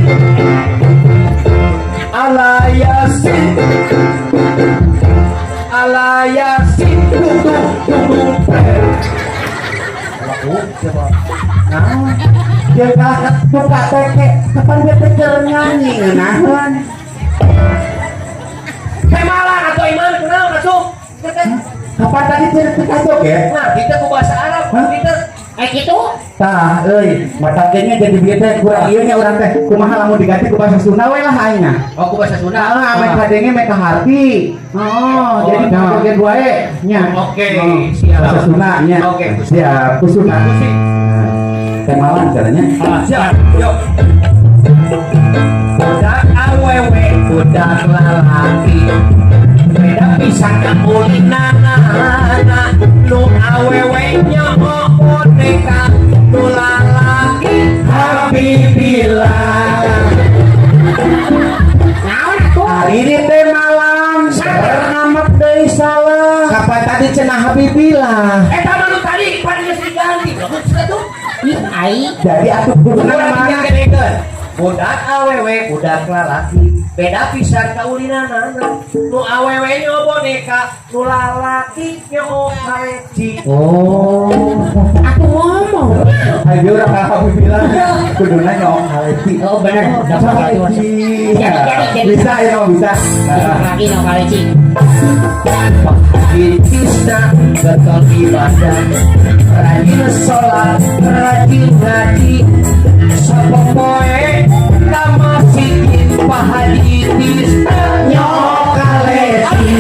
S5: ala yasin ala yasin tung tung tung tung.
S3: Nah, dia buka teh kapan dia teh keur nyanyi ngeunaheun.
S5: Kemalan atau iman kenal masuk.
S3: Kapan tadi teh teh ya?
S5: Nah, kita ku bahasa Arab,
S3: Hah?
S5: kita
S1: Eh gitu.
S3: Tah, euy, mata nya jadi bieu teh kurang ieu nya urang teh kumaha lamun diganti ku bahasa Sunda we lah aing mah.
S5: Oh, ku bahasa Sunda.
S3: Nah, ame kadenge meh ka hati. Oh, jadi
S2: nah.
S3: joget wae nya.
S5: Oke,
S3: Oh,
S5: siap.
S3: bahasa Sunda nya.
S5: Oke.
S3: Siap, ku Sunda.
S5: Musik.
S3: Teh malam caranya.
S5: Ah, siap. Yuk. Budak awewe, budak lalaki. Beda pisan kaulinana, nu awewe nyaho boneka, nu lalaki
S3: Habibillah.
S1: Naon atuh?
S3: Hari ini teh malam, ngamek deui salah.
S2: Kapan tadi cenah Habibillah.
S5: Eta mah nu tadi pan geus diganti. Bagus atuh.
S1: Ih, aing.
S3: Jadi atuh kuduna
S5: Urang
S3: mana?
S5: digedekeun. Budak awewe, budak lalaki.
S6: Beda pisan kaulinanana. Nu awewe nyoo boneka, nu lalaki nyoo kaleci.
S2: Oh.
S1: Aku ngomong.
S3: Ayo urang kamu bilang kuduna nyok kaleci.
S1: Oh bener.
S3: Kaleci.
S1: Jadi.
S3: Bisa ya bisa.
S1: Lagi nyok kaleci.
S2: Haji Tisna getol ibadah, rajin sholat, rajin ngaji, sapa poe ka masjid Pak Haji Tisna nyok kaleci.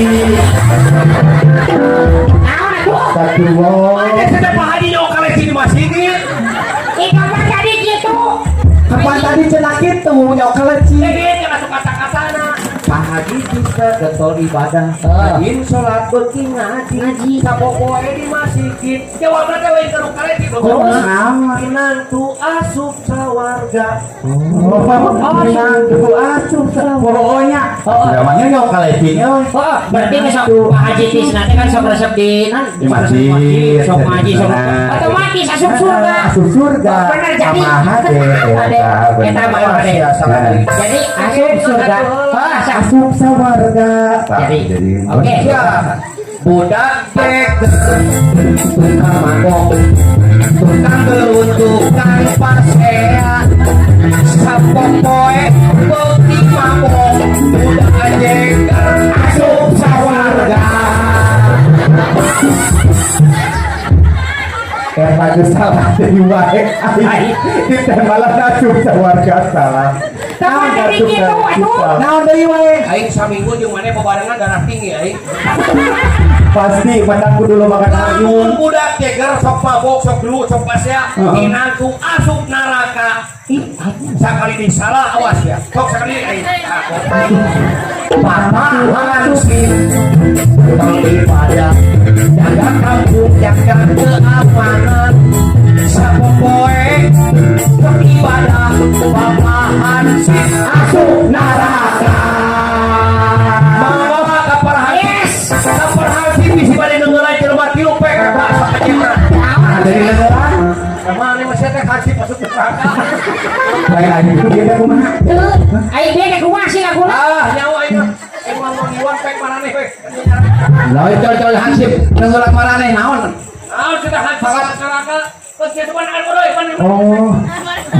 S1: Naon atuh?
S3: Astagfirullah.
S6: Ada sudah Pak Haji nyok kaleci di masjid.
S1: Ih, kapan tadi gitu?
S2: Kapan tadi cenah kitu nyok kaleci?
S6: Jadi dia masuk kata-katana. Pak Haji Tisna getol ibadah, rajin sholat, beuki ngaji,
S1: Ngaji.
S6: sapa poe di masjid. Jawabna teh lain ka nu kaleci.
S2: Oh, naon?
S6: Minantu asup sawarga.
S3: Oh, minantu asup pokoknya. Namanya nyok kaleci nya.
S1: Oh, berarti besok Pak Haji Tisna teh kan sok resep di nan
S3: Di masjid.
S1: sok ngaji sok
S3: Nah.
S1: otomatis asup surga.
S3: Asup surga.
S1: Bener jadi.
S3: Sama aja.
S1: Ade, eta mah ade. Jadi asup surga. Oh, asup.
S3: Asup sawarga.
S1: Jadi, oke.
S2: Ya, budak teh tukang mabok, tukang gelut, tukang pasea, sapopoe beuki mabok, budak jeger asup sawarga.
S3: Eta geus salah deui wae. Ditembak asup sawarga salah.
S1: Kapan tadi gitu atuh?
S3: Naon deui wae?
S6: Aing saminggu jeung maneh babarengan darah tinggi aing.
S3: Pasti menang kudu lo makan
S6: Lamun
S3: ayun.
S6: budak jeger sok mabok, sok gelut, sok pasea,
S3: Heeh.
S6: minantu asup neraka. Ih, sakali disalah awas ya. Sok sakali aing.
S2: Bapak Hansip tukang ibadah, jaga kampung, jaga keamanan, sapopoe sok ibadah, Bapak Hansip asup neraka.
S6: Mangga ka para hansip.
S1: Yes.
S6: Ka para hansip bisi bade neungeulay jelema tilu pek eta sok ajeuna.
S3: Jadi legeran.
S6: Kamana masih teh hansip masuk neraka.
S3: Lain lagi itu dia teh kumaha?
S1: Tuh, ayo dia ke kumaha sih laguna?
S6: Ah, nyawa aing mah. Emang mau ngiwan pek maraneh pek.
S2: Lain col-col hansip neungeulak maraneh naon?
S6: Ah, sudah hansip masuk neraka. Terus kitu mana kan bodoh, mana?
S3: Oh.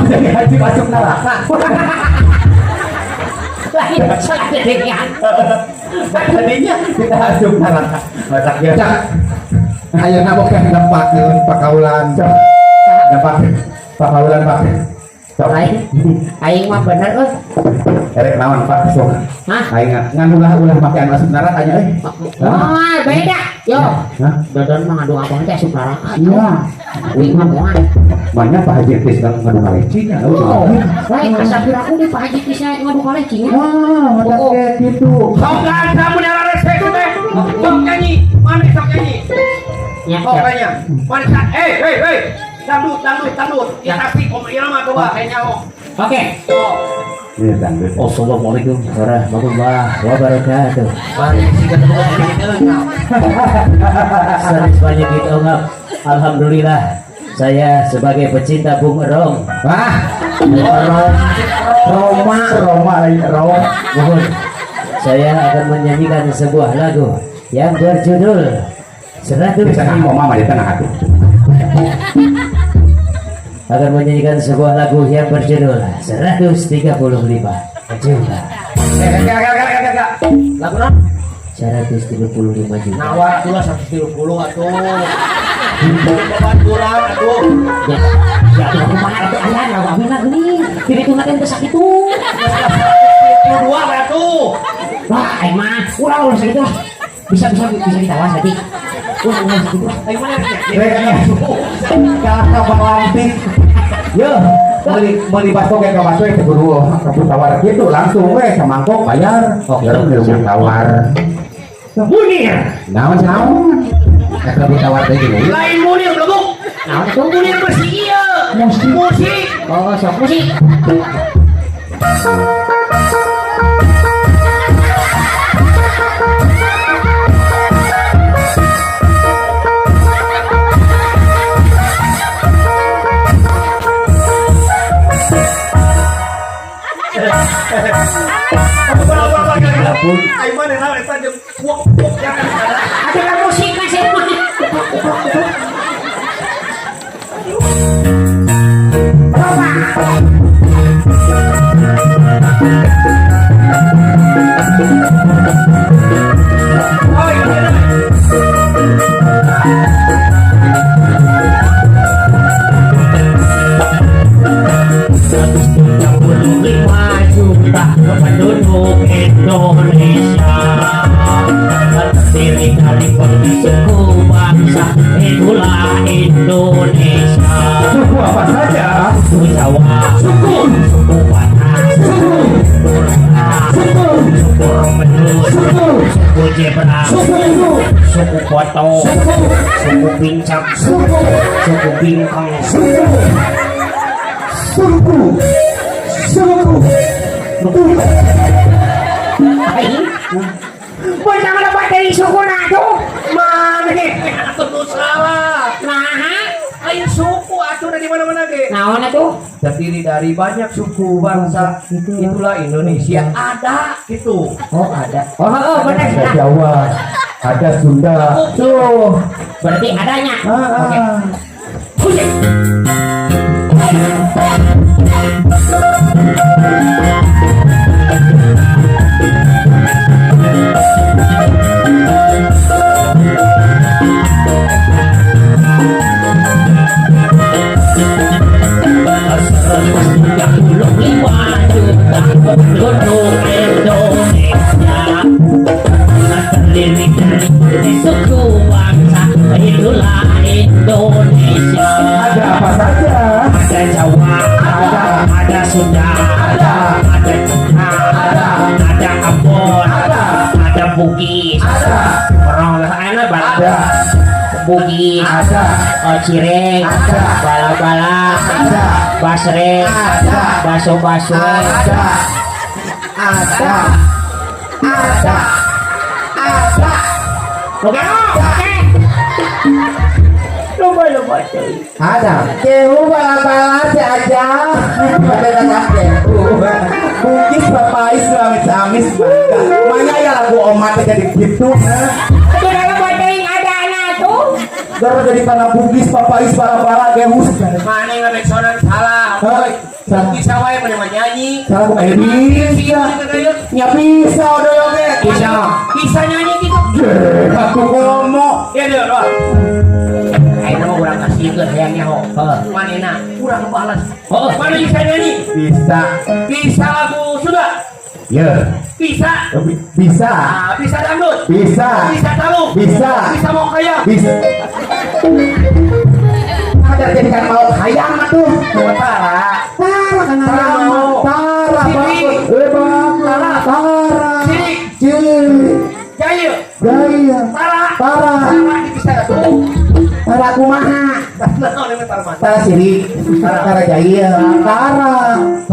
S3: Jadi haji masuk neraka.
S1: Lain salah dengan.
S3: Tadinya kita asup neraka. Masak ya.
S2: Cak. Ayeuna bokeh nempakeun pakaulan.
S3: Dapat pakaulan Pak. Sok.
S1: Lain, aing mah bener euy.
S3: Erek naon Pak sok.
S1: Hah?
S3: Aing ngan ulah-ulah make anu asup neraka nya euy.
S1: Wah, beda. Yo.
S3: Hah?
S1: Dodon mah ngadu abang teh asup neraka.
S3: Iya.
S1: Uing mah moal.
S3: Banyak Pak Haji Tis ngadu kaleci nya.
S1: Oh, lain asa piraku di Pak Haji Tisna ngadu kaleci nya.
S3: Wah, mata kayak gitu.
S6: Sok ganda mun respek teh. Sok nyanyi, mana sok nyanyi?
S1: Ya,
S6: Sok nyanyi. Mana sa eh hey hey. Dangdut, dangdut, dangdut. Ya pasti kom irama coba kayak nyaho.
S1: Oke.
S6: Sok.
S3: Iya, dangdut.
S4: Assalamualaikum warahmatullahi wabarakatuh.
S6: Bari siga teu gitu.
S4: Sanes banyak gitu ngap. Alhamdulillah saya sebagai pecinta Bung Erong.
S2: Wah,
S4: Bung Erong,
S3: Roma, Roma lain Roma.
S4: mohon saya akan menyanyikan sebuah lagu yang berjudul 100
S3: Di sana mau mama di tengah atuh.
S4: akan menyanyikan sebuah lagu yang berjudul 135 juta.
S6: Eh, enggak, enggak, enggak, enggak, enggak. Lagu naon?
S4: 135 juta.
S6: Nawar atuh lah 130 atuh. Babaturan atuh.
S1: Ya, ya atuh kumaha atuh aya lagu abi mah geuning. Diri teu teh sakitu.
S6: 132 we atuh.
S1: Wah, aing mah urang ulah sakitu lah. Bisa bisa bisa ditawas berarti. Urang ulah sakitu lah.
S6: Aing mana?
S3: Kalah ka Lantik. Yo, beli bakso kayak ke bakso itu kudu kabur tawar gitu langsung we samangkok bayar.
S4: Oh,
S3: Baru beli tawar.
S1: Munir.
S2: Naon naon? Eh kabur tawar teh gini.
S6: Lain munir belebuk.
S1: Naon atuh?
S6: Munir bersih ieu.
S1: Musik.
S6: Musik.
S1: Oh, sok musik.
S6: Mana naon eta jeung kuok-kuok jangan ada.
S1: Ada musik masih mah. Coba.
S6: Oh iya.
S4: Juta penduduk Indonesia terdiri dari berbagai suku bangsa, itulah Indonesia.
S3: Suku apa saja?
S4: Suku Jawa, suku suku Batak, suku Lurah, suku suku Romedus, suku suku Jebra, suku suku Koto, suku suku Pincak, suku suku Bingkong,
S3: Suku. Suku. Suku.
S1: Aing. Beunang lebat dari suku na tuh.
S6: Mana atuh nu salah.
S1: Nah,
S6: Lain suku atuh di mana-mana ge.
S1: naon atuh?
S6: Terdiri dari banyak suku bangsa, itulah Indonesia. Ada gitu.
S1: Oh, ada. Oh, oh, benar.
S3: Ada Jawa, ada Sunda.
S1: Tuh, berarti adanya. Oke.
S3: Ah.
S1: Pusing.
S4: 135 juta penduduk Indonesia terdiri dari suku bangsa, itulah Indonesia.
S3: Ada apa saja?
S4: Ada Jawa, ada, ada Sunda, ada, ada Cina, ada, ada Ambon, ada, ada Bugis, ada, orang lah enak balap,
S3: Ada.
S1: Bugis,
S3: Ada.
S1: oh, Cireng,
S3: Ada.
S1: bala-bala,
S3: Ada.
S1: Basreng,
S3: Ada.
S1: baso-baso,
S3: Ada. Ada. Ada. Ada.
S1: Oke, oke. Loba-loba teuing.
S3: Ada. Kehu bala-bala si aja. Pada datang kehu. Bugis papais amis amis mangga. Mana ya lagu omat teh jadi gitu.
S1: Atuh da loba teuing ada anak tuh.
S3: Baru jadi tanah Bugis papais bala-bala kehu.
S6: Mana yang sonan salah.
S3: Hah?
S6: Bisa wae mana mah nyanyi.
S3: Salah bukan bisa. Ya bisa udah oke.
S6: Bisa. Bisa nyanyi gitu.
S3: Aku ngomong.
S6: Ya dia doa. Ayeuna mah urang kasihkeun hayang nyaho.
S4: Heeh.
S6: Manehna urang balas.
S4: Heeh.
S6: Mana bisa nyanyi?
S3: Bisa.
S6: Bisa lagu Sunda.
S3: Ya.
S6: Bisa.
S3: Bisa.
S6: Ah, bisa dangdut.
S3: Bisa.
S6: Bisa talung.
S3: Bisa.
S6: Bisa mau kaya.
S3: Bisa. Ada jadikan mau hayang atuh.
S6: Tara.
S3: Tara kan
S6: Tara mau.
S3: Tara
S6: Sini.
S3: bagus. Eh bagus.
S6: Tara.
S3: Tara.
S6: Sini.
S3: Ciri.
S6: Jaya.
S3: Gaya.
S6: Tara.
S3: Tara.
S6: Tara bisa tuh.
S3: Tara kumaha?
S6: Nah, ini tara mana?
S3: Tara siri. Tara jaya. Tara.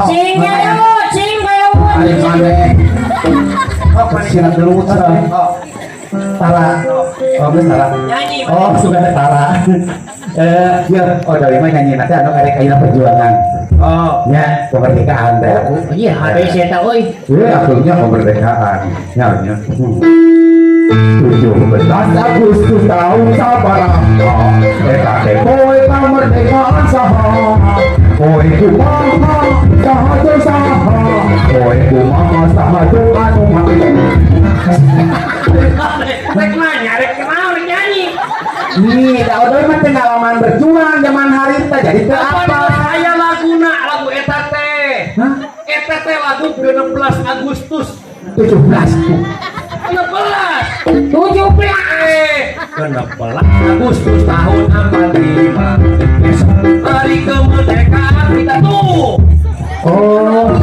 S1: Cing gelut, cing gelut.
S2: Ayo mana?
S6: Oh, mana?
S2: Siap dulu Tara.
S6: Oh,
S3: Tara. Oh, geus Tara.
S6: nyanyi.
S3: Oh, suka Tara. Eh, ya, oh dari mana nyanyi nanti anu karek ayeuna perjuangan.
S6: Oh.
S3: Ya, kemerdekaan teh.
S1: Oh iya, ada saya tahu euy.
S3: Eh, akhirnya kemerdekaan. Ya, ya. 17 Agustus tahun sabaraha eta teh poe kemerdekaan saha poe kumaha saha jeung saha poe kumaha saha jeung anu mah.
S6: Rek nanya, rek kenal, rek nyanyi.
S3: Nih, da odoy mah pengalaman berjuang zaman harita jadi teu
S6: Apa
S3: apa.
S6: aya laguna lagu eta teh?
S3: Hah?
S6: Eta teh lagu 16 Agustus.
S3: 17.
S6: 16.
S1: 17.
S6: Eh, 16 Agustus tahun 45. Besok hari kemerdekaan kita tuh.
S3: Oh,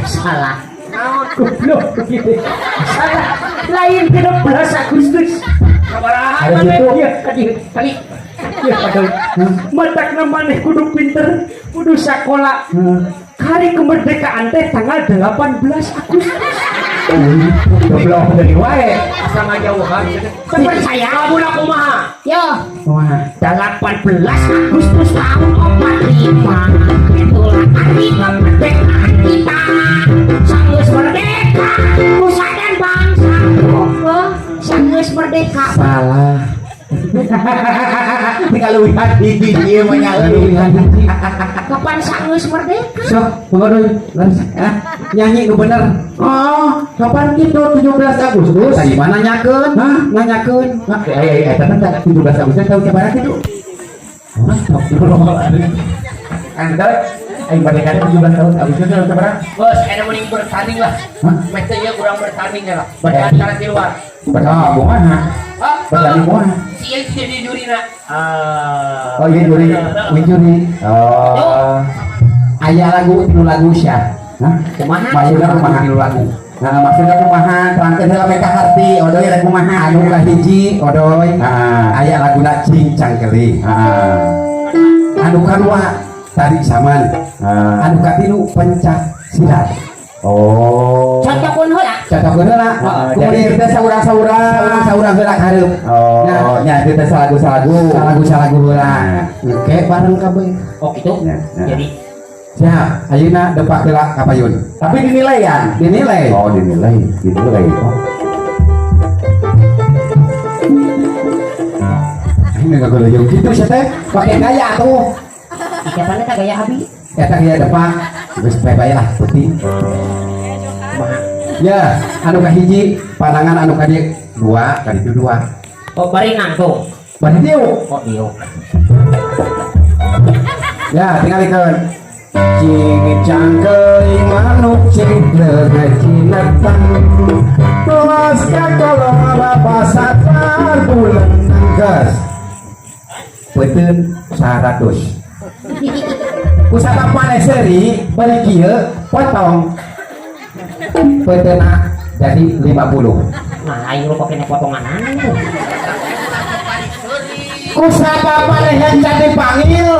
S1: Salah.
S6: Naon?
S5: Goblok begitu. Salah. Lain 16 Agustus.
S6: Sabaraha
S3: Ada
S6: maneh?
S3: gitu.
S5: Iya, tadi tadi. Ya, padahal matakna maneh kudu pinter, kudu sakola. Hari kemerdekaan teh tanggal 18 Agustus.
S3: Goblok dari wae.
S6: Asa ngajauhan.
S1: Percaya.
S6: Laguna kumaha?
S1: Yo,
S3: Kumaha?
S1: 18 Agustus tahun 45 itulah hari kemerdekaan kita. Sanggeus merdeka, nusa dan bangsa. merdeka.
S2: Salah.
S3: Tinggal leuwihan hiji ieu mah nya euy.
S2: Leuwihan hiji.
S1: Kapan sanggeus merdeka?
S2: Sok, Bang Odoy, ah, nyanyi nu bener.
S3: Oh, kapan gitu 17 Agustus?
S2: Tadi mana nanyakeun?
S3: Hah?
S2: Nanyakeun.
S3: Hah, eh, eta 17 Agustus tahun sabaraha kitu? Astagfirullahaladzim. Anda aing merdeka 17 tahun Agustus tahun sabaraha?
S6: Bos, ada mending bertanding lah.
S3: Hah?
S6: Meh teh ieu urang bertanding ya lah. Bertanding kana di luar.
S3: Bertanding kumaha?
S6: Hah?
S3: Bertanding kumaha?
S6: Si ieu jadi jurina. Ah.
S3: Oh iya juri.
S2: Wih juri.
S3: Oh.
S2: Aya lagu tilu lagu sia.
S3: Hah?
S1: Kumaha?
S3: Maksudna kumaha?
S2: Tilu lagu.
S3: Nah, maksudnya kumaha? Terangkeun heula meh kaharti, odoy rek kumaha?
S2: Anu kahiji odoy.
S3: Ah.
S2: Aya laguna Cing Cangkeling.
S3: Ah.
S2: Anu kadua Tari Saman.
S3: Ah.
S2: Anu katilu Pencak Silat.
S3: Oh.
S1: Contohkeun heula.
S2: Contohkeun heula.
S3: Ah, jadi kita saurang-saurang.
S2: Saurang-saurang heula hareup.
S3: Oh,
S2: Nah.
S3: nya kita salagu-salagu.
S2: Salagu-salagu heula.
S3: Nah.
S2: Engke bareng kabeh.
S1: Oh gitu.
S3: Ya, ya.
S1: Jadi
S2: Siap, ayeuna depak heula ka payun.
S3: Tapi dinilai ya?
S2: Dinilai.
S3: Oh, dinilai, dinilai. Oh.
S2: Ini enggak boleh gitu sih teh. Pakai gaya tuh.
S1: siapa eta gaya abi?
S2: Eta gaya depak. Geus bae bae lah putih. Ya, anu kahiji pandangan anu kadieu dua, kaditu dua.
S1: Oh bari nangtung.
S2: Bari diuk.
S1: Oh diuk.
S2: Ya, tinggalikeun. Cing cangkeling manuk cing leungeut cinetang. Tuas kakolong bapak bulan gas. Peuteun 100. Kusabab maneh seuri bari kieu potong. Peuteunna jadi 50.
S1: Nah, aing lupa kena potongan anu.
S2: Kusabab maneh yang jadi dipanggil.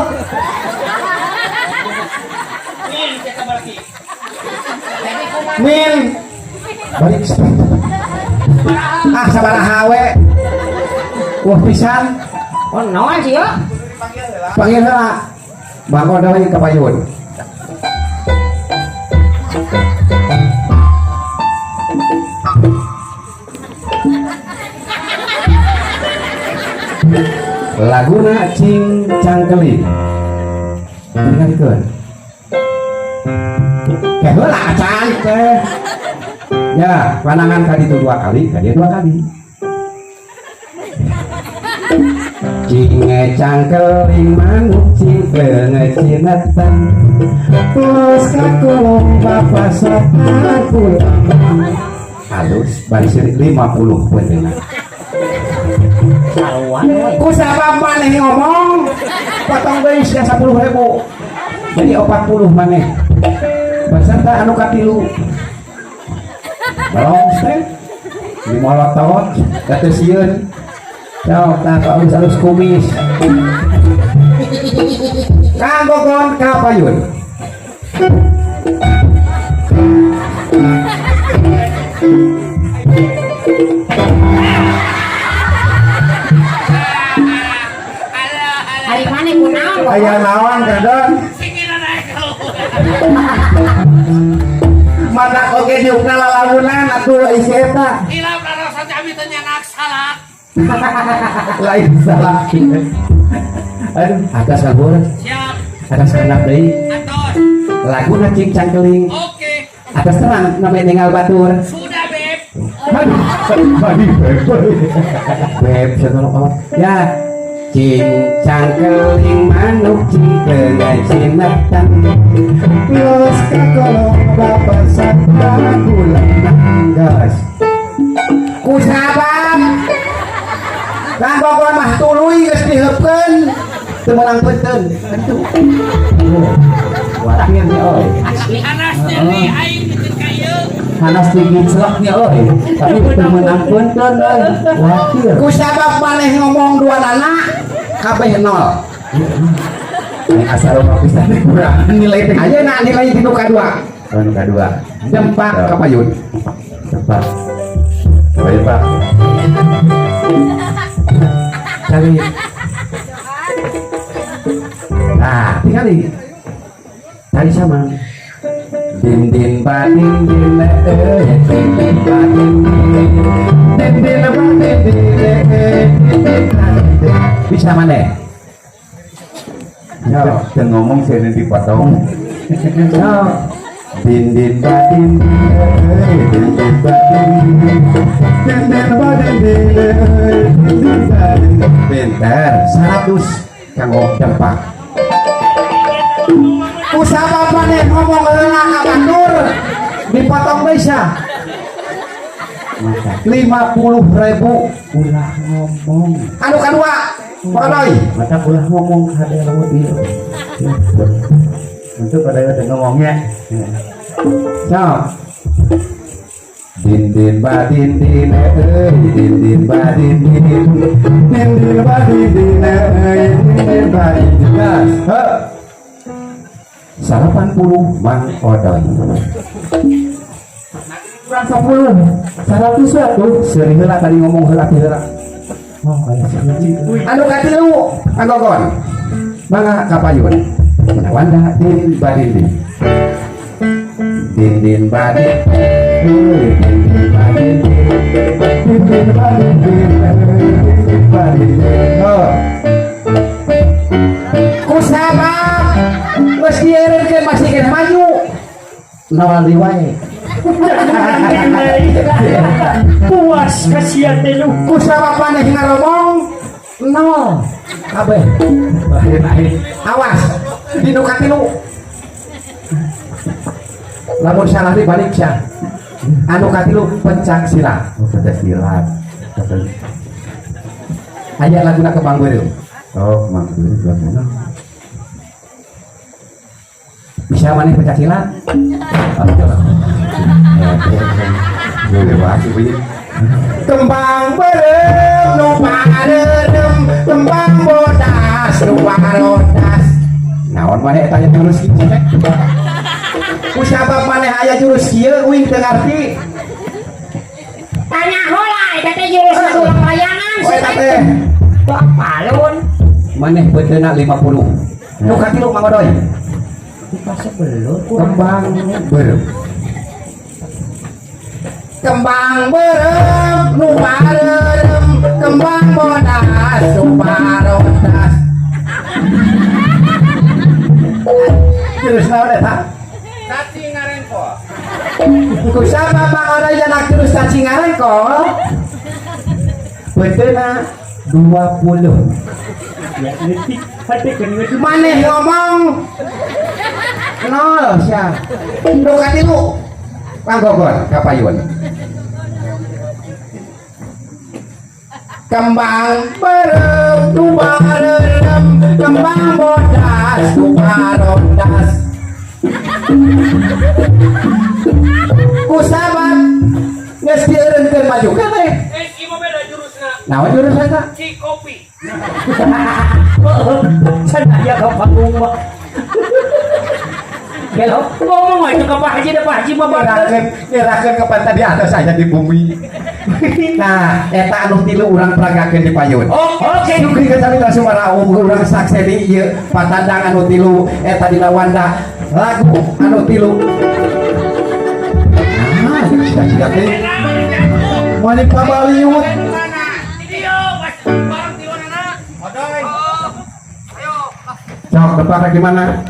S2: Min balik ah sabaraha we wah pisan.
S1: Oh naon sih ya?
S2: Panggil heula Bang Odoy ka payun. Laguna Cing Cangkeling. Dengarkeun. Teh heula acan teh. Ya, panangan kali itu dua kali, kali dua kali. Cinge cangkeling manuk cing leungeut cinetan. Terus kakolong bapak satar pulang. Halus bari seuri 50 peuteuna.
S1: Saluan we.
S2: Ku sabab maneh ngomong potong deui sia 10.000. Jadi 40 maneh. Peserta anu katilu. Balong teh. Di molotot, teu sieun. Sok tah alus-alus kumis. Kang Gogon ka payun.
S1: Ari maneh kunaon?
S3: Aya naon kadon? Mana oge diukna lalamunan atuh isi eta.
S6: Hilap rasa abi teh nyanak salah.
S3: Lain salah. Aduh,
S2: Atas kabur,
S6: Siap.
S2: atas kanap deui.
S6: Atos.
S2: Laguna Cing Cangkeling.
S6: Oke.
S2: Atas terang namanya ninggal batur.
S6: Sudah, Beb.
S3: aduh, badi beb.
S2: Beb, saya tolong. Ya, Cing cangkeling manuk cing leungeut cinetan. Terus kakolong bapak satar bulan gas. Ku sabab Kang Gogon mah tuluy geus diheupkeun teu meunang peuteun. Aduh. Watir nya euy.
S1: Asli.
S6: Anas nyeri aing bikin ka ieu.
S3: Hanas digiclok nya euy. Tapi teu meunang punten euy. Wakil.
S2: Ku sabab maneh ngomong dua nana kabeh nol.
S3: Ini asal urang pisan kurang nilai teh.
S2: Ayeuna nilai ti nu kadua.
S3: Anu kadua.
S2: Dempak ka payun.
S3: Dempak. Baik, Pak.
S2: Kali. Nah, tinggali. Tadi sama. Din din ba din din eh, din din ba din din. Din din ba din din eh, din din ba din din. Bisa mana? Yo,
S3: Teu ngomong saya dipotong.
S2: Yo. Din din ba din din eh, din din ba din din. Din din ba din din eh, din din ba din din. Pinter, 100 kanggo dempak. Usaha maneh ngomong heula ka batur dipotong deui sia. 50.000.
S3: Ulah ngomong.
S2: Anu kadua, Pak Odoy.
S3: Mata ulah ngomong kade lamun ieu. Untuk pada udah ngomongnya.
S2: Sok. Din din ba din din euy, din din ba din din. Din din ba din din euy, din din ba din din. Gas. Heuh. 80 Mang Odoy. Kurang 10. 100 atuh. Seuri heula tadi ngomong heula teh heula.
S3: Oh, aya sih.
S2: Anu katilu, Kang Gogon. Mangga kapayun. Wanda din ba din din. Din din ba din. Euy, din din ba din din. Din din ba din din. Din din ba din din. Oh. Kusabab geus diereunkeun masih keneh maju. Nol deui wae.
S5: Puas kasihan teh lu.
S2: Kusabab maneh ngaromong nol. Kabeh. Awas, di nu katilu. Lamun salah di balik sia. Anu katilu pencak silat.
S3: Oh, pencak silat.
S2: Aya laguna Kembang Beureum.
S3: Oh, Kembang Beureum laguna.
S2: Bisa maneh pencak silat? Kembang beureum nu pareurem, kembang bodas nu parodas. Naon maneh eta jurus kieu teh? Kusabab maneh aya jurus kieu uing teu ngarti.
S1: Tanya heula eta teh jurus tulang layangan.
S2: Oh, eta teh.
S1: Bapalun.
S2: Maneh beuteuna 50. Nu katilu Mang Odoy. Kembang beureum. Kembang beureum nu pareurem, kembang bodas nu parodas. Jurus naon eta?
S6: Cacing ngarengkol.
S2: Kusabab Mang Odoy janak jurus cacing ngarengkol? Beuteuna 20.
S5: Ya leutik hate keun.
S2: Maneh ngomong nol sia. Nu katilu Kang Gogon kapayun. Kembang beureum nu pareurem, kembang bodas nu parodas. Kusabab geus dieureunkeun maju keneh.
S6: Eh, ieu mah beda jurusna.
S2: Naon jurus eta?
S6: Cikopi.
S5: Can aya ka panggung mah.
S1: Gelo, ngomong aja ke Pak Haji, da Pak Haji mah
S2: Nyerahkeun, nyerahkeun ke pantai di atas aja di bumi. Nah, eta anu tilu urang peragakeun di payun.
S1: Oh, oke.
S2: Syukri ka sami suara urang sakseni ieu patandang anu tilu eta dina wanda lagu anu tilu. Nah, sia-sia teh. Moal pabaliut. Sok depan gimana?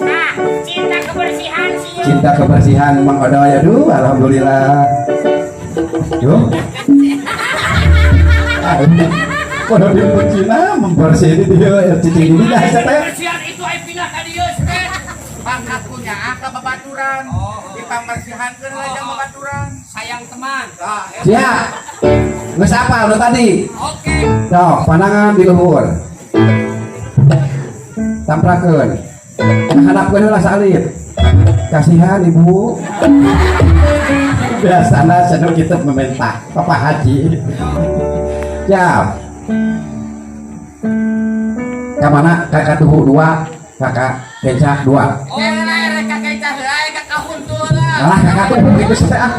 S1: Nah, cinta kebersihan sih.
S2: Cinta kebersihan Mang Odoy, aduh, alhamdulillah. Yo. Kalau di Cina membersih ini dia cicing ini dah saya.
S6: Kebersihan itu ai pindah ka dieu teh. Pangkakunya ka babaturan. Dipangbersihankeun lah jang babaturan. Sayang teman. Tah, eta.
S2: Siap. Geus apal nu tadi?
S6: Oke.
S2: Sok, pandangan di luhur. Tamprakeun. Hadapkeun heula salib. Kasihan ibu. Biasana seneng kita meminta Bapak Haji. Siap. Ka mana? Kakak tuhu 2, kakak kencah 2.
S6: Oh, rek kakak kencah heula, kakak huntul lah.
S2: Alah kakak tuhu itu sih ah.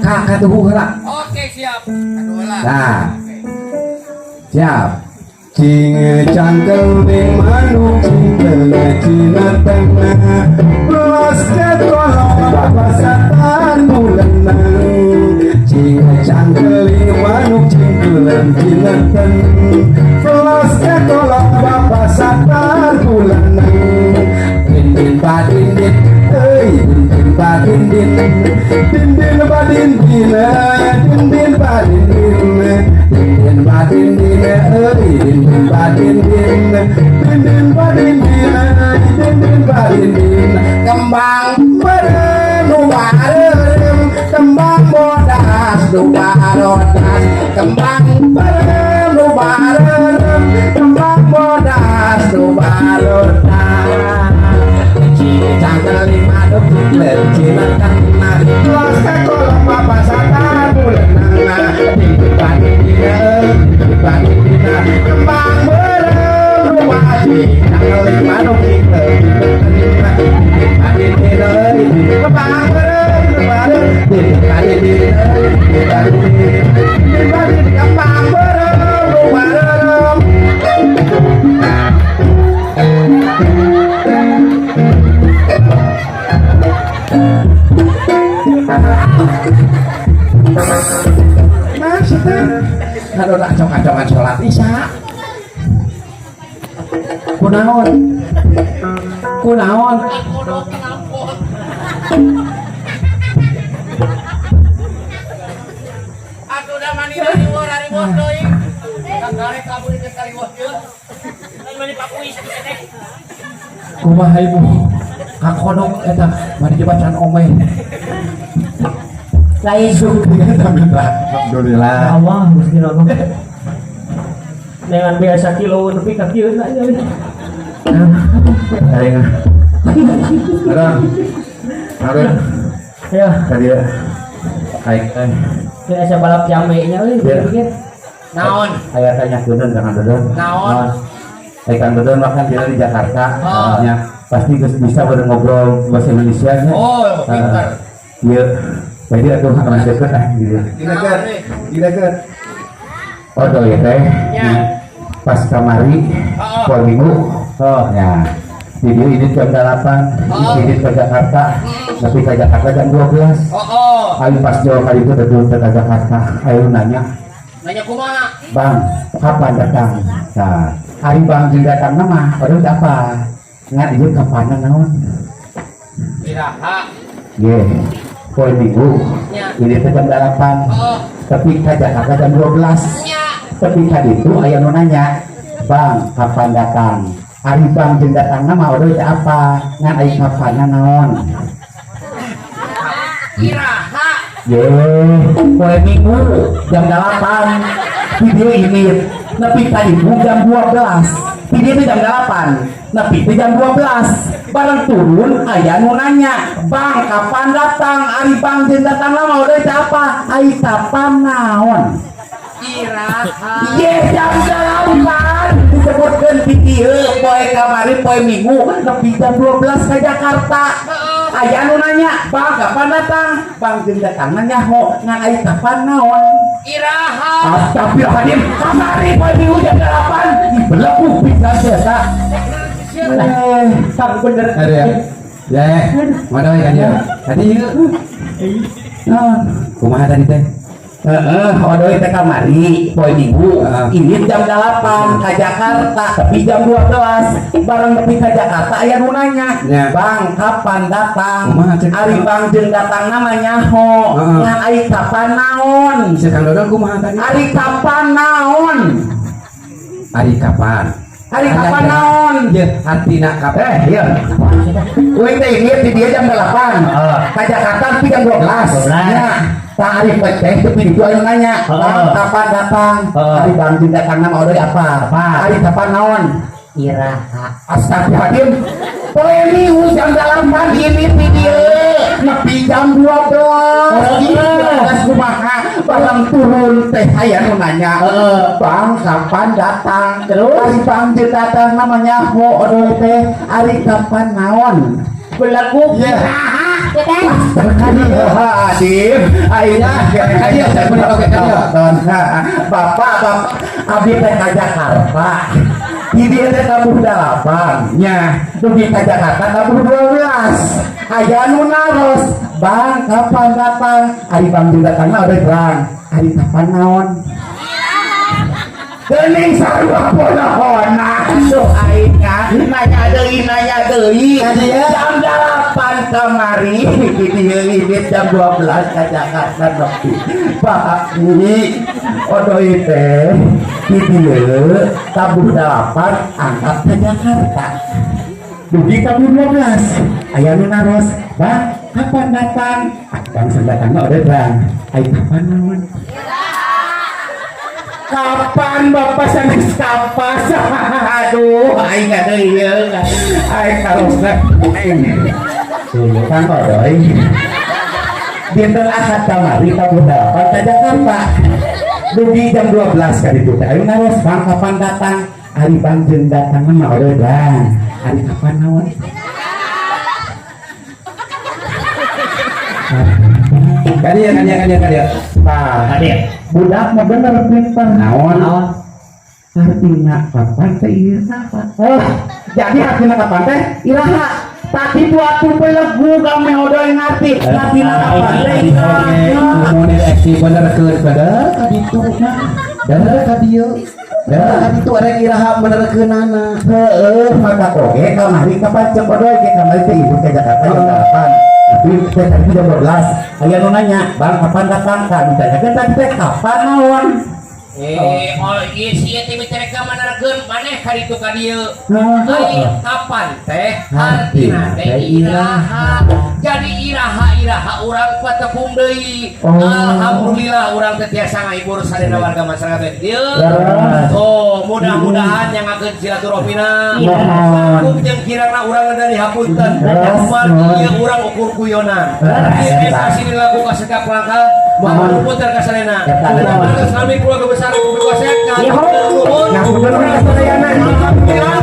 S2: Kakak tuhu heula.
S6: Oke, siap. Aduh lah.
S2: Nah. Siap. Cing cangkeling manuk cingkleung cineteng. Los kekolong babasatan bulenang. Cing cangkeling manuk cingkleung cineteng. Los kekolong babasatan bulenang. Dindin badindin, euy dindin badindin. Dindin badindin, dindin badindin. Dindin badindin, euy dindin badindin. Dindin badindin, dindin badindin. Kembang beureum nu bareureum, kembang bodas nu barodas. Kembang beureum nu bareureum, kembang bodas nu barodas. Cangkeling manuk cingkleung cineteng. Los kakolong babasatan bulenang. Dindin badindin, dindin badindin. Kembang beureum nu cangkeling manuk cingkleung cineteng. Dindin badindin, kembang beureum nu dindin badindin, dindin badindin. Dindin badindin, kembang beureum nu bareureum. Maksudnya kalau nak acong-acongan sholat isya. Kunaon? Kunaon?
S6: Aduh da mani riweuh riweuh deui. Kagare kabur di kariweuh ieu.
S4: Lain mani pakuis teh.
S2: Kumaha ibu? Kakodok eta mani dibacaan omeh.
S1: Lain
S2: Alhamdulillah.
S5: Allah Gusti Allah. Dengan biasa kilo tapi kaki na nya.
S3: Aing. Ada. Ada.
S5: Ya,
S3: Tadi ya. Aing teh.
S5: biasa balap jame nya euy.
S3: Ya.
S6: Naon?
S3: Aya tanya kudu Kang Dodon.
S6: Naon?
S3: Ai Kang Dodon makan dia di Jakarta.
S6: Oh.
S3: Nya pasti geus bisa ngobrol bahasa Indonesia nya.
S6: Oh, pinter.
S3: Iya. Jadi aku akan deket ah gitu.
S2: Dileger, dileger.
S3: Oh, tuh ya teh.
S6: Ya.
S3: Pas kamari
S6: Oh.
S3: poe Minggu. Oh, ya. Video ini jam 8,
S6: Oh.
S3: ini ke Jakarta. Tapi ke Jakarta jam 12.
S6: Oh, oh.
S3: Ayo pas jauh kali itu betul ke Jakarta. Ayo nanya,
S6: Nanya kumaha?
S3: "Bang, kapan datang?" Nah, hari Bang jeung datang nama, padahal apa? Ngan ieu kapan naon?
S6: Iraha.
S3: Ye. Poe Minggu.
S6: Ya.
S3: Ini teh jam 8.
S6: Oh.
S3: Tapi ke Jakarta jam 12.
S6: Nya.
S3: Tapi tadi itu aya nu nanya, "Bang, kapan datang?" Ari Bang jeung datang nama udah teh apa? Ngan ai kapan naon?
S6: Iraha.
S3: Ye, poe Minggu jam 8. Video ini nepi ka ditu jam 12. Video itu jam 8. Nepi itu jam 12. Bareng turun aya nu nanya, "Bang, kapan datang?" Ari Bang jeung datang nama udah teh apa? Ai kapan naon?
S6: Iraha.
S3: Ye, jam 8 disebutkeun di dieu poe kamari poe Minggu nepi jam 12 ke Jakarta. Aya nu nanya, "Bang, kapan datang?" Bang jeung datang nyaho ngan ai kapan naon?
S6: Iraha.
S3: Astagfirullahaladzim, kamari poe Minggu jam 8 dibelebuk pisan eta. Eh,
S5: Kang bener.
S2: Ada ya. Ya, mana kan ya? Tadi ieu.
S3: Nah,
S2: Kumaha tadi teh?
S3: Heeh, odoy teh kamari poe Minggu.
S2: Heeh.
S3: Ini jam 8 ke Jakarta, tapi jam 12 bareng nepi ka Jakarta aya nu nanya,
S2: Ya.
S3: "Bang, kapan datang?"
S2: Kumaha cek?
S3: Ari Bang jeung datang namanya nyaho.
S2: Heeh.
S3: Ngan ai kapan naon?
S2: Si Kang Dodon kumaha tadi?
S3: Ari kapan naon?
S2: Ari kapan?
S3: Ari kapan naon?
S2: Ya, artina kapan?
S3: Eh, iya. Uing teh ini di dia jam 8.
S4: Heeh.
S3: Ka Jakarta tapi jam 12.
S4: 12.
S3: Ya. Tah ari teh teu di ditu aya nanya,
S4: Heeh.
S3: "Bang, kapan datang?"
S4: Heeh.
S3: Ari Bang jeung datang nama odoy apa?
S4: Apa?
S3: Ari kapan naon?
S1: Iraha.
S3: Astagfirullahaladzim. Poe Minggu jam 8 ini di dieu. Nepi jam 12.
S4: Heeh.
S3: Geus kumaha barang turun teh aya nu nanya,
S4: Heeh.
S3: "Bang, kapan datang?"
S4: Terus?
S3: Ari Bang jeung datang namanya nyaho odoy teh ari kapan naon?
S5: Belagu.
S3: Ya.
S1: Punten.
S3: Adib, ayeuna
S2: Kadieu, saya punya oke, kadieu.
S3: Bapak, bapak, abdi teh ka Jakarta. Di dieu teh tabuh 8 nya. Dugi ka Jakarta tabuh 12. Aya nu naros, "Bang, kapan datang?" Ari Bang juga datang mah udah terang. Ari kapan naon? Geuning sarua ponohona. Aduh aing nanya deui, nanya deui. Jam 8 kamari di dieu indit jam 12 ka Jakarta nepi. Pak ini odoi teh di dieu tabuh 8 angkat ke Jakarta. Dugi tabuh 12. Aya nu naros, "Bang, kapan datang?" Ah, Bang datang mah udah terang. Ai kapan naon? Kapan bapak sanes kapas? Aduh, aing ada ieu. Aing karosna. Kang Odoy. Dinten Ahad kamari tabuh 8 ka Jakarta. Dugi jam 12 ka ditu teh. Ayo naros, "Bang, kapan datang?" Ari Bang jeung datang mah Odoy, Bang. Ari kapan naon?
S2: Kadieu, kadieu, kadieu, kadieu.
S3: Tah, budak mah bener pinter.
S2: Naon?
S3: Artina kapan teh iraha? Oh, jadi artina kapan teh iraha? Tadi tuh belegu kami odoy ngerti. Artina kapan teh iraha?
S2: Mun rek benerkeun bener ka ditu mah. Bener ka dieu. Bener ka ditu rek iraha benerkeunana.
S3: Heeh, maka oge kamari kapan cek odoy ge kamari teh ibu ke Jakarta jam 8. Tapi teh tadi jam 12. Aya nu nanya, "Bang, kapan datang?" Kan ditanyakeun tadi teh kapan naon?
S6: Eh, oh iya sih teh mereka menerkeun maneh ka ditu ka dieu.
S3: Heeh.
S6: Ai kapan teh artina teh iraha. Jadi iraha-iraha urang patepung deui.
S3: Oh.
S6: Alhamdulillah urang teh tiasa ngahibur sadayana warga masyarakat dieu.
S3: Leres.
S6: Oh, mudah-mudahan yang akan silaturahmina.
S3: Mohon.
S6: Langkung jeung kirangna urang dari hapunten.
S3: Leres.
S6: Kumargi ieu urang ukur guyonan.
S3: Leres.
S6: Ieu kasih dilaku ka sekap langkah. Mohon punten ka sadayana.
S3: Eta.
S6: Mudah-mudahan sami keluarga besar Republik Wasek.
S1: Nuhun.
S3: Ngapunten ka sadayana.
S6: Alhamdulillah.